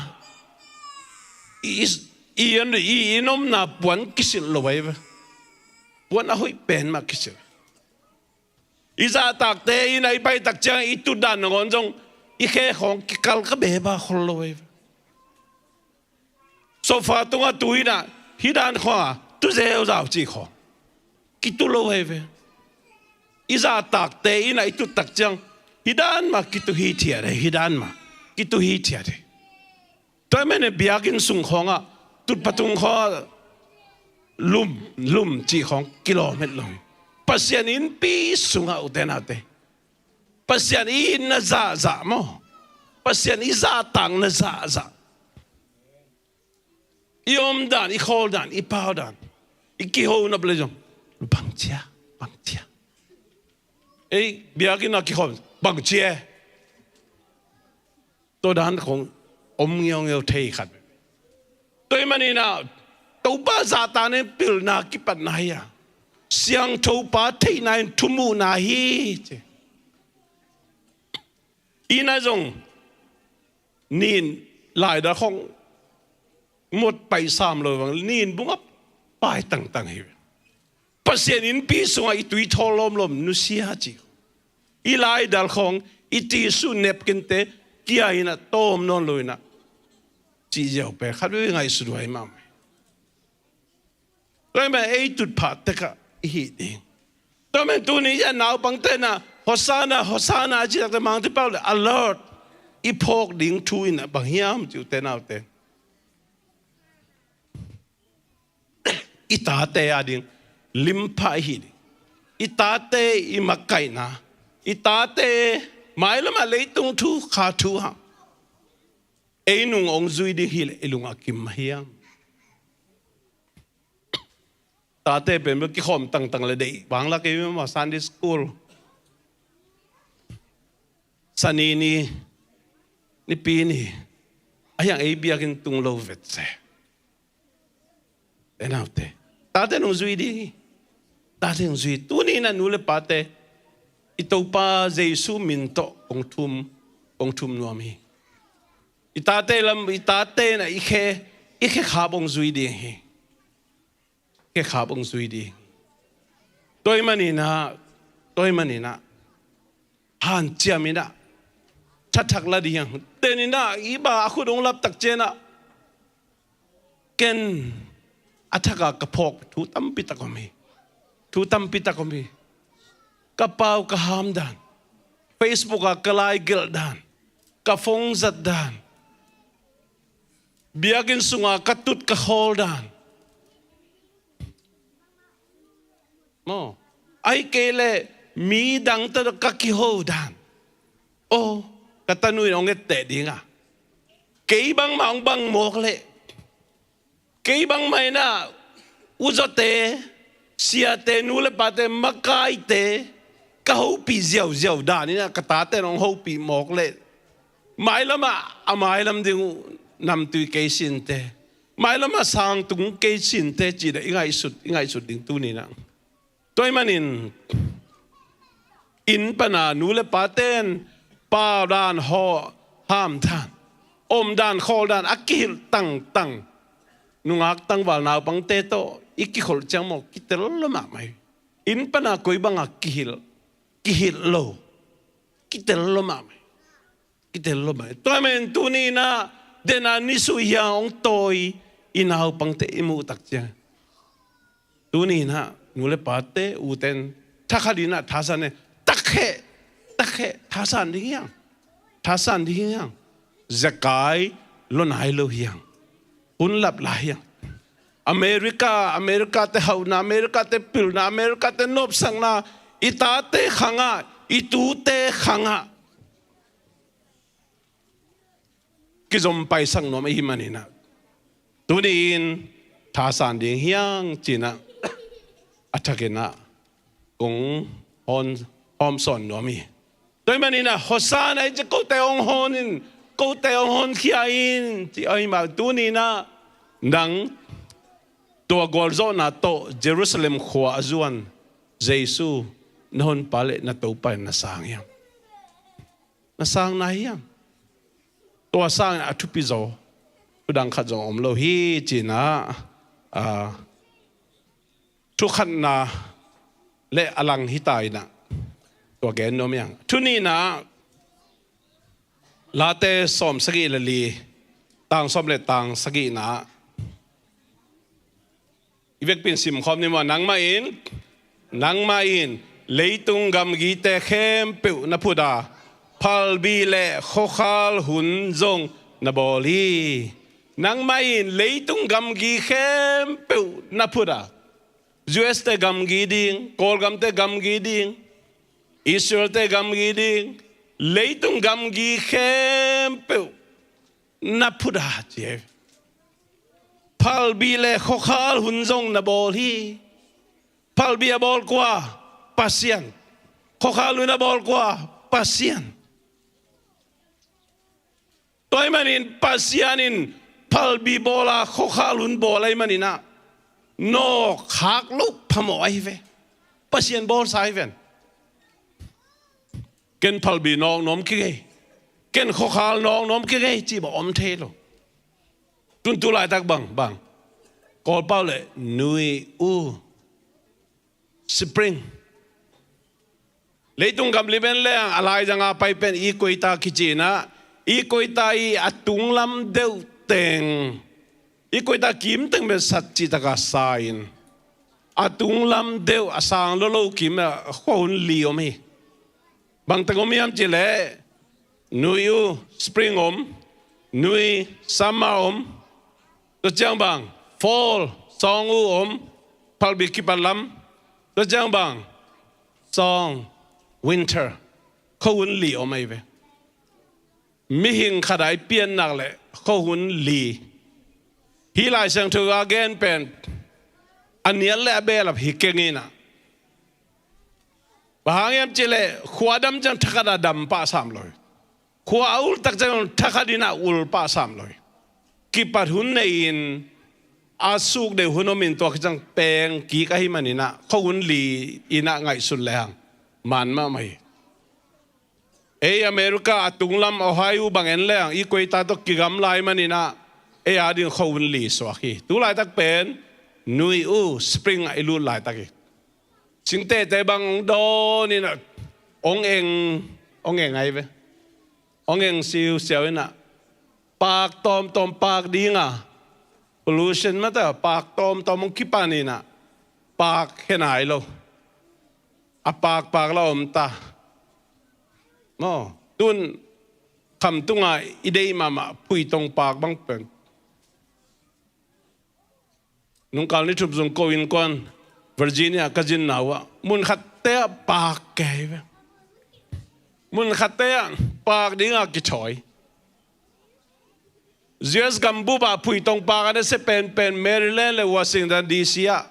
i, i, i, i inn omna puan kisilh lo ahi ve. Puan a hoih pen mah kisilh. I zahtakte inn ah i pai tak ciang i tutdan nangawn zong i khe khawng kikal ka beba khol lo ahi ve. Sofa tungah tu in ah, hih dan khawng a tu zeuzau cih khawng kitu lo ahi ve. I zahtakte inn ah i tut tak ciang hih dan mah kitu hithiat hi, hih dan mah kitu hithiat hi. Tua ahih manin biakinn sung khawngah, tut patung khawngah lum, lum cih khawng kilawm het lo hi. Pasian innpi sungah, ute naute, Pasian i itna zahzah maw, Pasian i zahtakna zahzah, i omdan, i khawldan, i paudan, i kiho nop leh zong, bangcia, bangcia. Ei, biakinn ah kikhawm, bangcia. Tua dan khawng om ngeungeu thei khat. Tua ahih manin ah, Topa zahtakna in pilna kipatna hi a, siangthopa theihna in thumuhna hi, ci. Inn ah zong nin laidal khawng mot pai sam lo bang, nin bungah pai tangtang hi. Pasian innpi sungah i tui thawl lawmlawm nusia ci. I laidal khawng, i tissue napkin-te kia in ah tawm nawn lo in ah, cih ziau pen khat veve ngaihsut huai mahmah. Tua ahih manin ei tutphah tekah i hih ding. Tua ahih manin tuni-in ah naupangte in ah, Hosanna, Hosanna, a cih takte mangte pau le alert. I phawk ding thu in ah bang hiam cih, ute naute, i tate ading limpha i hih ding. I tate i makaihna, i tate mailamah leitung thu, kha thu hang ei nung hong zui ding hi leh i lung a kim mah hiam? Tate pen bel kikhawm tangtang le deih bang la kei mah, Sunday school, Sani ni, Nipi ni, a hiang ei biakinn tung lo vet se. Te naute, tate nung zui ding hi. Tate nung zui. Tuni na nu le pate, i Topa Jesu min tawh kong thum, kong thum nuam hi. I tate lam, i tate na i khe, i khe khap hong zui ding hi. Khe khap hong zui ding. Tua ahih manin ah, tua ahih manin ah, hanciam in ah, thathak la ding hi hang. Ten in ah, i ba a khut hong lap tak ciang ah, ken a thak a ka phawk thu tampi tak om hi. Thu tampi tak om hi. Ka pau ka ham dan, Facebook a ka lai gelh dan, ka phone zat dan, biakinn sunga ka tut ka khawl dan. Maw, ahih kei leh mi dang tawh ka kiho dan. Aw, ka tanu in hong etteh ding a, kei bangmah hong bang mawk leh, kei bangmah in ah, u zawte, siate, nu le pate, makaite ka hopih ziauziau dan in ah, ka tate in hong hopih mawk leh, mailam ah a mailam ding uh namtui kei sinte, mailam ah sang tung kei sinte, ci-in ah i ngaihsut, i ngaihsut ding tuni na. Tua ahih manin, inn pana nu le pate'n pau dan, haw, ham dan, om dan, khawl dan a kihilh tangtang, nungak tangval naupangte tawh i kikholh ciang maw, kitel lo mahmah hi. Inn pana koi banga kihilh, kihilh lo, kitel lo mahmah hi. Kitel lo mahmah hi. Tua ahih manin tuni na, den a nisuh hiang hong tawi i naupangte i muh tak ciang, tuni na, nu le pate, uten, thakhat in ah thasan e, takheh, takheh, thasan ding hi hang. Thasan ding hi hang. Zekai lo nai lo hi hang. Hun lap lai hi hang. America, America te hauhna, America te pilna, America te nopsakna, i tate khang ah, i tute khang ah kizom paisak nuam ahih manin ah, tuni in thasan ding hi hang, ci-in ah, a thak in ah kong hawm, hawmsawn nuam hi. Tua ahih manin ah, Hosanna, i ci, kote hong hawn in, kote hong hawnkhia in, ci ahih mah, tuni na, nang tua gualzawhna tawh Jerusalem khua a zuan Jesu na honpa le na Topa in na sang hiam? Na sang nai hiam? Tua sangin a thupi zaw, thudang khat zong om lo hi, ci-in ah, a, thu khatna le a lang hi ta in ah, tua gen nuam hi hang. Thu nihna, Late sawm sagih le li, tang sawm le tang sagihna. I vekpi-in simkhawm ni maw. Nangmah in, nangmah in leitung gamgite khempeuh na phut a, phalbi le khuakhal hun zong na bawl hi. Nangmah in leitung gamgi khempeuh na phut a, U S te gamgi ding, Kawlgamte gamgi ding, Israelte gamgi ding, leitung gamgi khempeuh na phut a, ci hi. Phalbi le khuakhal hun zong na bawl hi. Phalbi a bawl kua? Pasian. Khuakhal hun a bawl kua? Pasian. Tua ahih manin Pasian in phalbi bawl a, khuakhal hun bawl ahih manin ah, nawk khak loh phamawh ahi ve. Pasian bawlsa ahi ven. Ken phalbi nawk nuam kei, ken khuakhal nawk nuam kei, cih bang om thei lo. Tun tu laitak bang, bang, Kawlpau le nui u, spring. Leitung gam lim en leng a laizang a pai pen equator kici in ah, equator i a tunglam deuh teng, equator kim teng pen sat cihtak a sa in, a tunglam deuh a sang lolo kim ah khuahun li om hi. Bang teng om hiam cih leh, nui u, spring om, nui, summer om, tua ciang bang, fall, sawng u om, phalbi kipat lam, tua ciang bang, sawng, winter, khuahun li om ahi ve. Mihing khat a i piannak le khuahun li. Hih Lai Siangtho a gen pen a nial le a belap hi keng inah. Bang hang hiam cihleh khua a dam ciang thakhat a dam pah sam lo hi. Khua a ultak ciang thakhat inah ul pah sam lo hi. Kipat hun nei-in a suk deuh hun om in tua khit ciang peng kik ahih man inah khuahun li inah ngaihsun lehang man mahmah hi. Ei America a tunglam Ohio bang en leng equator tawh kigamla ahih man inah ei ading khuahun li suak hi. Tu laitak pen nui u spring ah i lut laitak hi. Singtehte bang hong dawn inah hong eng, hong eng ahi ve. Hong eng siusiau inah paak tawmtawm paak dinga pollution mah ta paak tawmtawm hong kipan inah paak hia nai lo. A paakpaak la om ta. Maw, tun khamtunga i deih mahmah phuitong paak bang pen nungkal ni thum sung ko innkuan Virginia ka zin na uh ah mun khatte ah paak kei ve. Mun khatte ah paak dinga kithawi. U S gambup ah phuitong paak a nasia penpen Maryland le Washington D C ah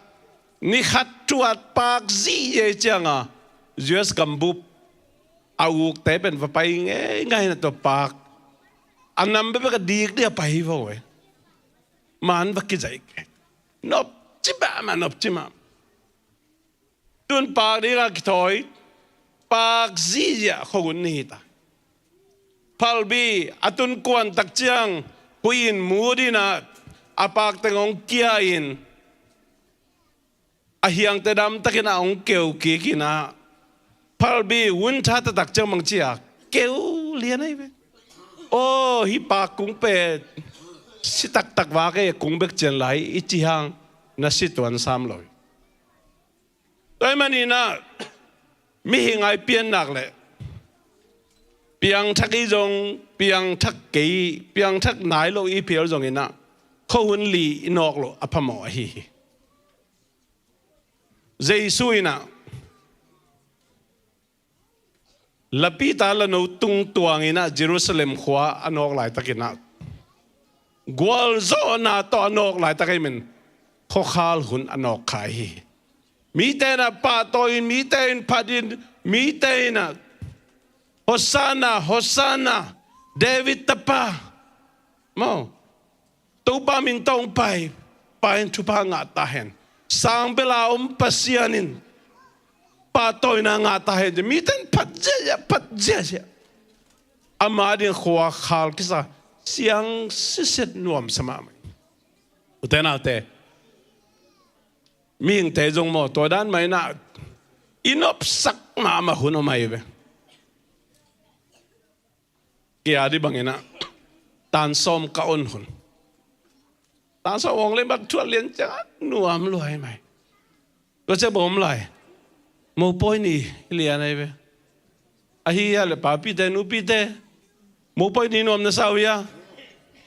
ni khat thuat paak zihziah cianga U S gambup a ukte pen va pai ngeingai na tua paak a nam bekbek a dikdik a pai hi vo e. Man va kizaih kei. Nopci mahmah, nopci mahmah. Tun paak dinga kithawi paak zihziah khuahun ni hi ta. Phalbi a tun kuan tak ciang huih in mut inah a paak teng hong kia in a hiangte damtakin a hong keu kik inah phalbi win tha taktak ciang bang ci a keu lian ahi ve. Aw, hih paak kung pen si taktak vak e, kung bek cian lai i ci hang na si tuan sam lo hi. Tua ahih man inah mihing a i piannak le piangthak i zong, piangthak kei, piangthak nai lo i phial zong inah khuahun li i nawk loh a phamawh ahi hi. Jesu inah lapita lano tungtuang inah Jerusalem khua a nawk laitak inah gualzawhna tawh a nawk laitak ahih man khuakhal hun a nawk kha hi. Mite inah pahtawi in, mite in phat in, mite inah Hosanna, Hosanna, David tapa. Maw, Topa min tawh hong pai pa in thupha ngah ta hen. Sangbela om Pasian in pahtawina ngah ta hen. Mite in phat ziahziah, phat ziahziah. Ama ding khuakhal kisa siang siset nuamsa mahmah. Ute naute, mihingte zong maw tua dan mah inah i nopsak mahmah hun om ahi ve. Kei a dih bang inah tan sawm ka on hun. Tan sawm ong le bang thuat lian ciangah nuam lua hi mai. Tua ciah bawm lai. Mopawi ni lian ahi ve. Ahi a le papite nupite, mopawi ni nuam na sa uh hia?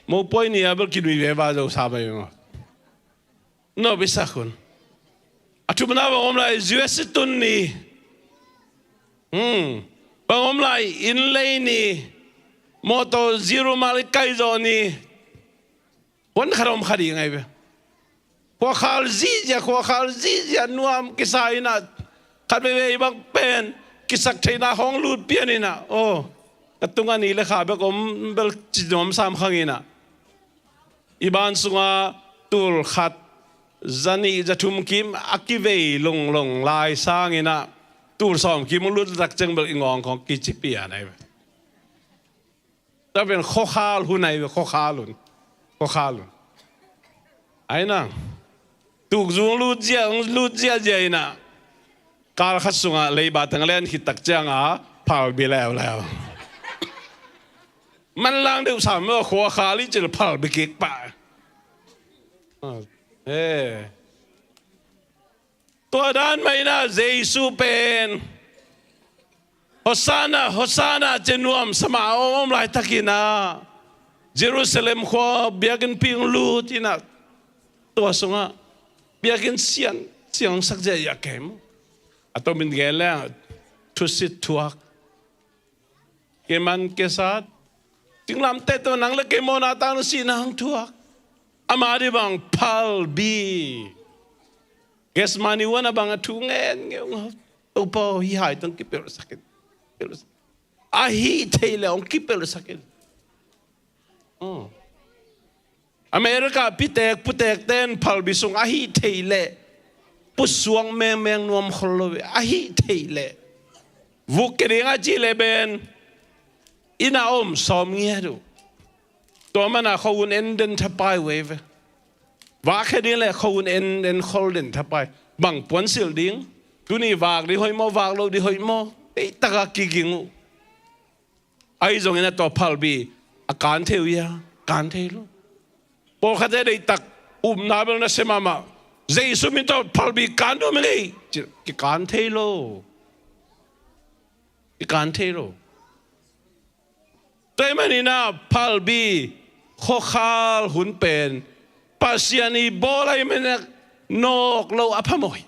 Mopawi ni a bel kinui veva zo sa mai maw? Nop i sak hun. A thumna bang om lai, U S i tun ni. Hmm. Bang om lai, inn lei ni. Mawtaw zero mal i kai zawh ni. Huan khat om kha ding ahi ve. Khuakhal zihziah, khuakhal zihziah nuam kisa inah khat veivei bang pen kisak theihna khawng lut pian inah aw ka tungah ni le kha bek om bel ci nuam sam khang inah i ban sungah tul khat zanih zathum kim a kivei longlong lai sang inah tul sawm kim lut tak ciang bel i ngawng khawng kici pian ahi ve. Tua pen khuakhal hun ahi ve, khuakhal hun. Khuakhal hun. Ahi na. Tukzung lut ziah, lut ziahziah inah kal khat sungah leiba teng len khit tak ciangah phalbi leuleu. Manlang deuh sam maw, khuakhal i cil phalbi kik pah. Eh. Tua dan mah inah Jesu pen Hosanna, Hosanna ci nuamsa mah a om, om laitakin ah Jerusalem khua biakinnpi hong lut inah tua sungah biakinn sian siangsak ziahziah kei maw? A tomin gen leng thusit thuak, keman kesat, singlamteh tawh nang le kei mawhna tang na sihna hong thuak. Ama dih bang phalbi. Gethsemane huan a bang a thu ngen ngeu ngau. Topa aw, hih hai tawh kipelhsak in. Pelhsak. Ahih theih leh hong kipelhsak in. Aw. America pitek putekte in phalbi sung ahih theih leh pusuak mengmeng nuam khol lo ve. Ahih theih leh vuk ke ding a cih leh ben inn a om sawm ngiat uh. Tua mana khuahun en den thapai uh ei ve. Vak khia ding leh khuahun en den khol den thapai. Bang puansilh ding? Tuni vak ding hoih maw, vak lo ding hoih maw? Ei taka kiging uh. Ahi zongin a tua phalbi a kan thei uh hia? Kan thei lo. Pawlkhatte deihtak upna bel na sia mahmah. Jesu min tawh phalbi kan nuam ing ei. Ci, kikan thei lo. Kikan thei lo. Tua ahih manin ah phalbi khuakhal hun pen Pasian i bawl ahih manin ah nawk lo a phamawh hi.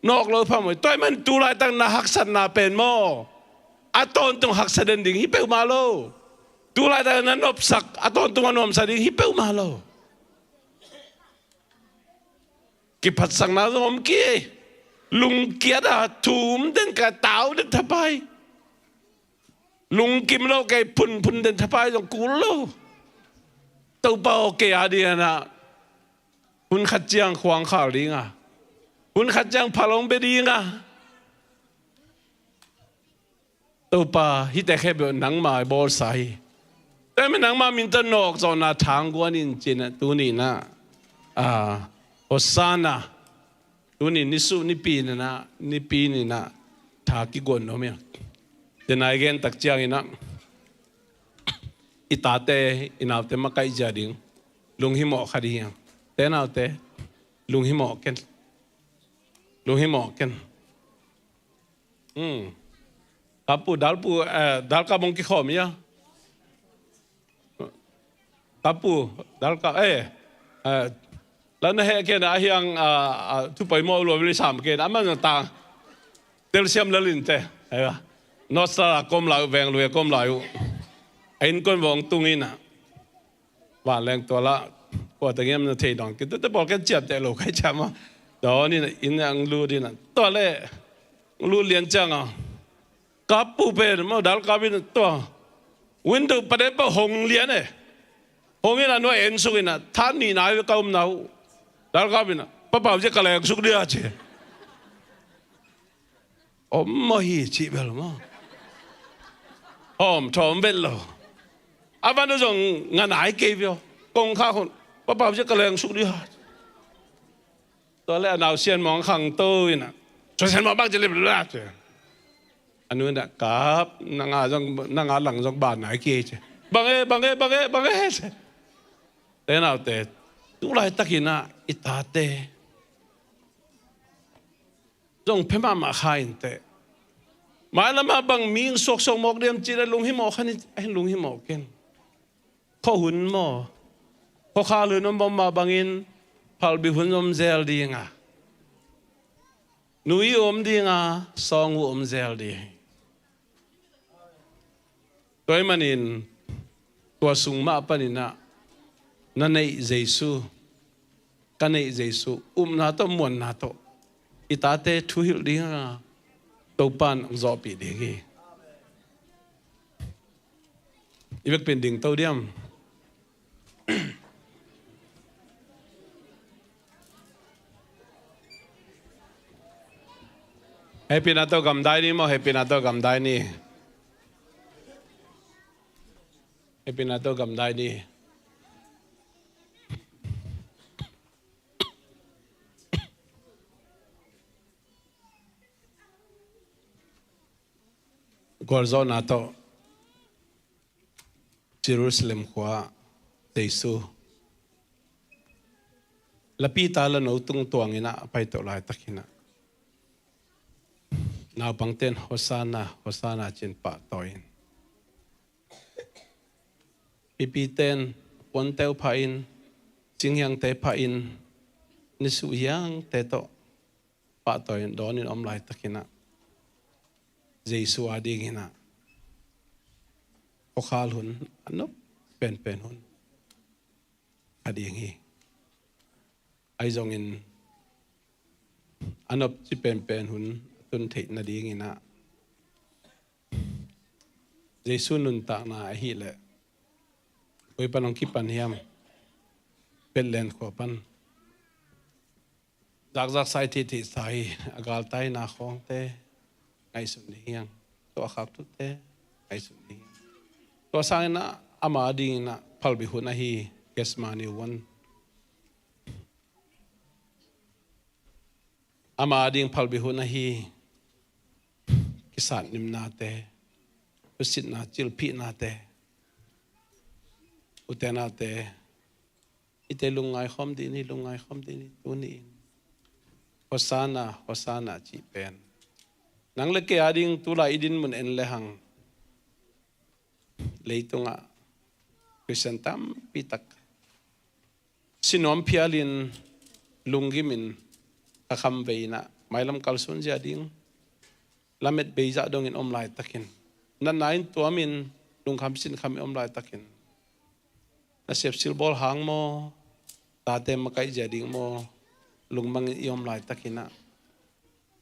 Nawk lo phamawh hi. Tua ahih manin tu laitak na haksatna pen maw, a tawntung haksa den ding hi peuhmah lo. Tu laitak na nopsak a tawntung a nuamsa ding hi peuhmah lo. Kiphatsakna zong om kei. Lungkiat a thum den ka tau den thapai. Lungkim lo kei phunphun den thapai zong kul lo. Topa aw, kei a ding a na hun khat ciang khuang khal ding a, hun khat ciang phal hong bia ding a. Topa, hihte khempeuh nangma bawlsa hi. Tua ahih manin nangma min tawh nawk zawhna thang guan in ci-in ah tuni-in ah, ah, Hosanna. Tuni nisuh nipi ni-in ah, nipi ni-in ah tha kiguan nuam hi. Tua i gen tak ciangin ah i tate i naute makaih zia ding lunghimawh kha ding hi. Te naute, lunghimawh ken. Lunghimawh ken. Hmm. Kapu, dalpu, eh, dalkap hong kikhawm hi a. Kapu, dalkap, eh, eh, la na heh ken a hiang, ah, ah, thu poimawh lua veli sam ken, a man zong ta. Telsiam lalin te, eh, Nostra kom lai uh, veng lui kom lai uh. A innkuan vawng tung in ah. Vanleng tua lah, kua ta ngiam na thei dong. Kei tua te pawl ken ciapteh lo kai ciam a. Dawn in inn ang lut in a. Tua leh, ang lut lian ciang a. Kapu pen, maw dalkap in tua. Window padet pah hong lian e. Hong in a nuai en suk in a. Than nih nai ve ka umna uh. Dalkap in a. Papau zia ka leng suk dia ci. Om maw hi cih bel maw. Om thawm vet lo. A van uh zong nga nai kei vio. Kong kha khun. Papau zia ka leng suk dih ha. Tua le a nau sian mawng khang to in a. Tua sian mawng bang ci lip lap ci. A nu in a kap, nang a zong, nang a lang zong ban nai kei ci. Bang e, bang e, bang e, bang e ci. Te naute, tu laitak in a i tate zong phe mahmah kha inteh. Mailam ah bang mi suaksuak mawk diam cih leh lunghimawh kha ni, lunghimawh ken. Khua hun maw, khuakhal hun om mah bangin phalbi hun om zel ding a, nu-i om ding a, sawng uh om zel ding. Tua ahih manin tua sung mah panin ah na neih Jesu, ka neih Jesu upna tawh, muanna tawh i tate thuhilh ding a, Topa in hong zawhpih ding hi. I vekpi in ding to diam? Hehpihna tawh gamdai ni maw, hehpihna tawh gamdai ni. Hehpihna tawh gamdai ni. Gualzawhna tawh Jerusalem khua Jesu lapi ta la no tung tuangin ah a paito laitak in ah naupangte in Hosanna, Hosanna ci-in pahtawi in, mipite in puante uh phah in, cinghiangte phah in, nisuh hiangte tawh pahtawi in dawn in om laitakin ah Jesu a dingin ah khuakhal hun a nop penpen hun a ding hi. Ahi zongin a nopci penpen hun a tun theih nadingin ah Jesu nuntakna ahih leh koi pan hong kipan hiam? Bethlehem khua pan zakzak sai thitthit sai a galtaina khawngte ngaihsun ding hiam? Tua a khak thute ngaihsun ding hiam? Tua sangin ah ama dingin ah phalbi hun ahi Gethsemane huan ama ding phalbi hun ahi kisatnimnate, husitna, cilphihnate, ute naute, ite lungngai khawm dih ni, lungngai khawm dih ni, tuni in Hosanna, Hosanna cih pen nang le kei a ding tulai i din mun en le hang leitungah Khristian tampi tak sinuam phialin lunggimin a kham vei in ah mailam kalsuan zia ding lamet bei zah dongin om laitakin, natna in tuamin lungkham sinkhamin om laitakin, nasep silbawl hang maw, tate makaih zia ding maw, lungmangin i om laitakin ah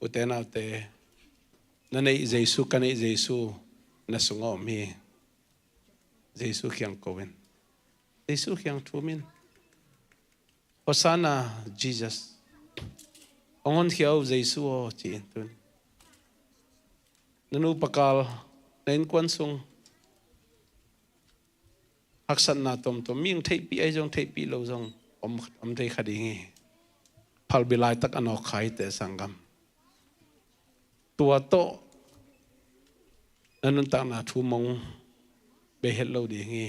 ute naute, na neih Jesu, ka neih Jesu na sungah om hi. Jesu kiang ko in, Jesu kiang thum in, Hosanna, Jesus, hong honkhia uh Jesu aw, ci-in tun na nu pakal, na innkuan sung haksatna tomtom, mi hong theihpih ahi zong theihpih lo zong om, om thei kha ding hi. Phalbi laitak a nawk kha hi teh sanggam. Tua tawh na nuntakna thu mong bei het lo ding hi.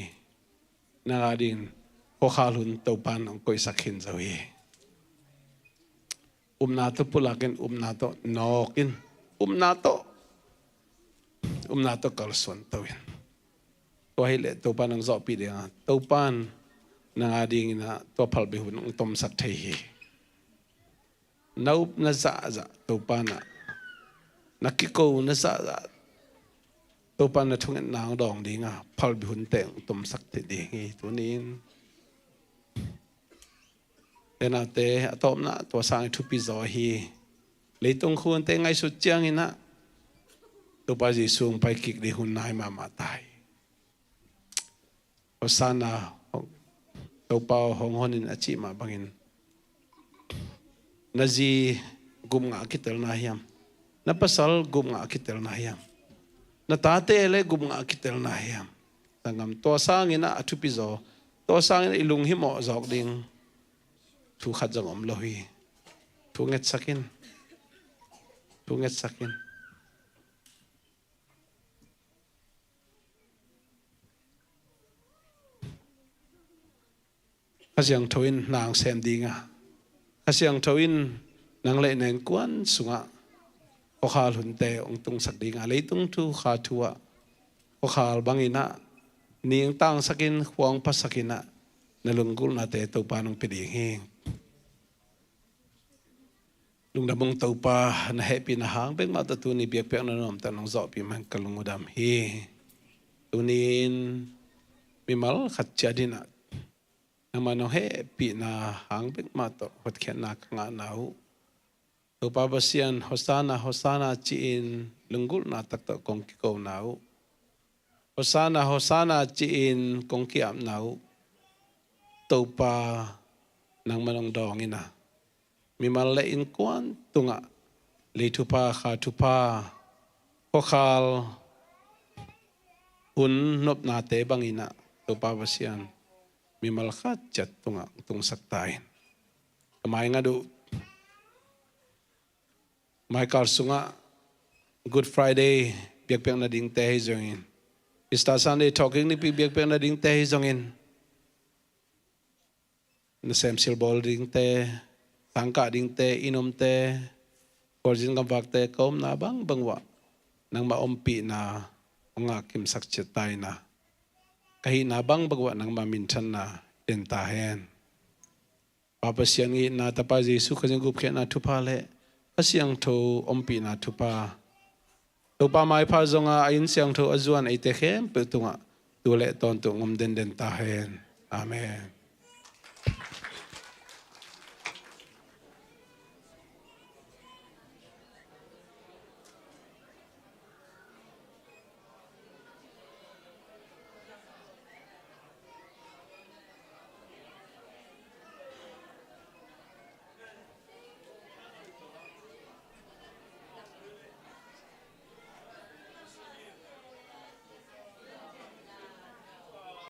Nang a dingin khuakhal hun Topa in hong koihsak khin zo hi. Upna tawh pulak in, upna tawh nawk in, upna tawh, upna tawh kalsuan to in. Tua hi leh Topa in hong zawhpih ding a, Topa in nang a dingin ah tua phalbi hun hong tomsak thei hi. Na upna zahzah Topa in ah, na kikona zahzah Topa in na thungetna hong dawng ding a, phalbi hunte hong tomsak thei ding hi. Tuni in ute naute, a tawpna tua sang i thupi zaw hi. Leitung khunte ngaihsut ciangin ah Topa Jesu hong pai kik ding hun nai mahmah ta hi. Hosanna, Topa aw hong hon in a cih mah bangin, na zi gupngah a kitelna hiam? Na pasal gupngah a kitelna hiam? Na tate le gupngah a kitelna hiam? Sanggam, tua sangin ah a thupi zaw, tua sangin ah i lunghimawh zawk ding thu khat zong om lo hi. Thu ngetsak in, thu ngetsak in. Kha Siangtho in nang sem ding a, Kha Siangtho in nang le na innkuan sungah khuakhal hunte hong tungsak ding a, leitung thu, kha thu ah khuakhal bangin ah ning tangsak in, khuang phasak in ah na lunggulhnate Topa in hong pia ding hi. Lungdam ung Topa, na hehpihna hang bek mah tawh tuni biakpiakna nuamte nong zawhpih man ka lung uh dam hi. Tuni in mimal khat ciat in ah nangmah nong hehpihna hang bek mah tawh hotkhiatna ka ngahna uh, Topa Pasian, Hosanna, Hosanna ci-in lunggulhna tak tawh kong kikona uh, Hosanna, Hosanna ci-in kong ki-apna uh, Topa, nangmah nong dawng in ah mimal le innkuan tungah lei thupha, kha thupha, khuakhal hun nopnate bangin ah Topa Pasian, mimal khat ciat tungah tungsak ta in. Ka mai ngat uh, maikal sungah Good Friday biakpiakna dingte hi zongin, Easter Sunday thawhkik nipi biakpiakna dingte hi zongin, nasem silbawl dingte, sangkah dingte, inn omte, khualzin gamvakte, ka omna bangbang uah nangmah ompihna hong ngah kimsak ciat ta in ah, ka hihna bangbang uah nangmah minthanna den ta hen. Pa Pasian ngitna, Tapa Jesu Khazih gupkhiatna thupha le Kha Siangtho ompihna thupha, Topa maipha zonga a inn siangtho a zuan eite khempeuh tungah tu le tawntung om denden ta hen. Amen.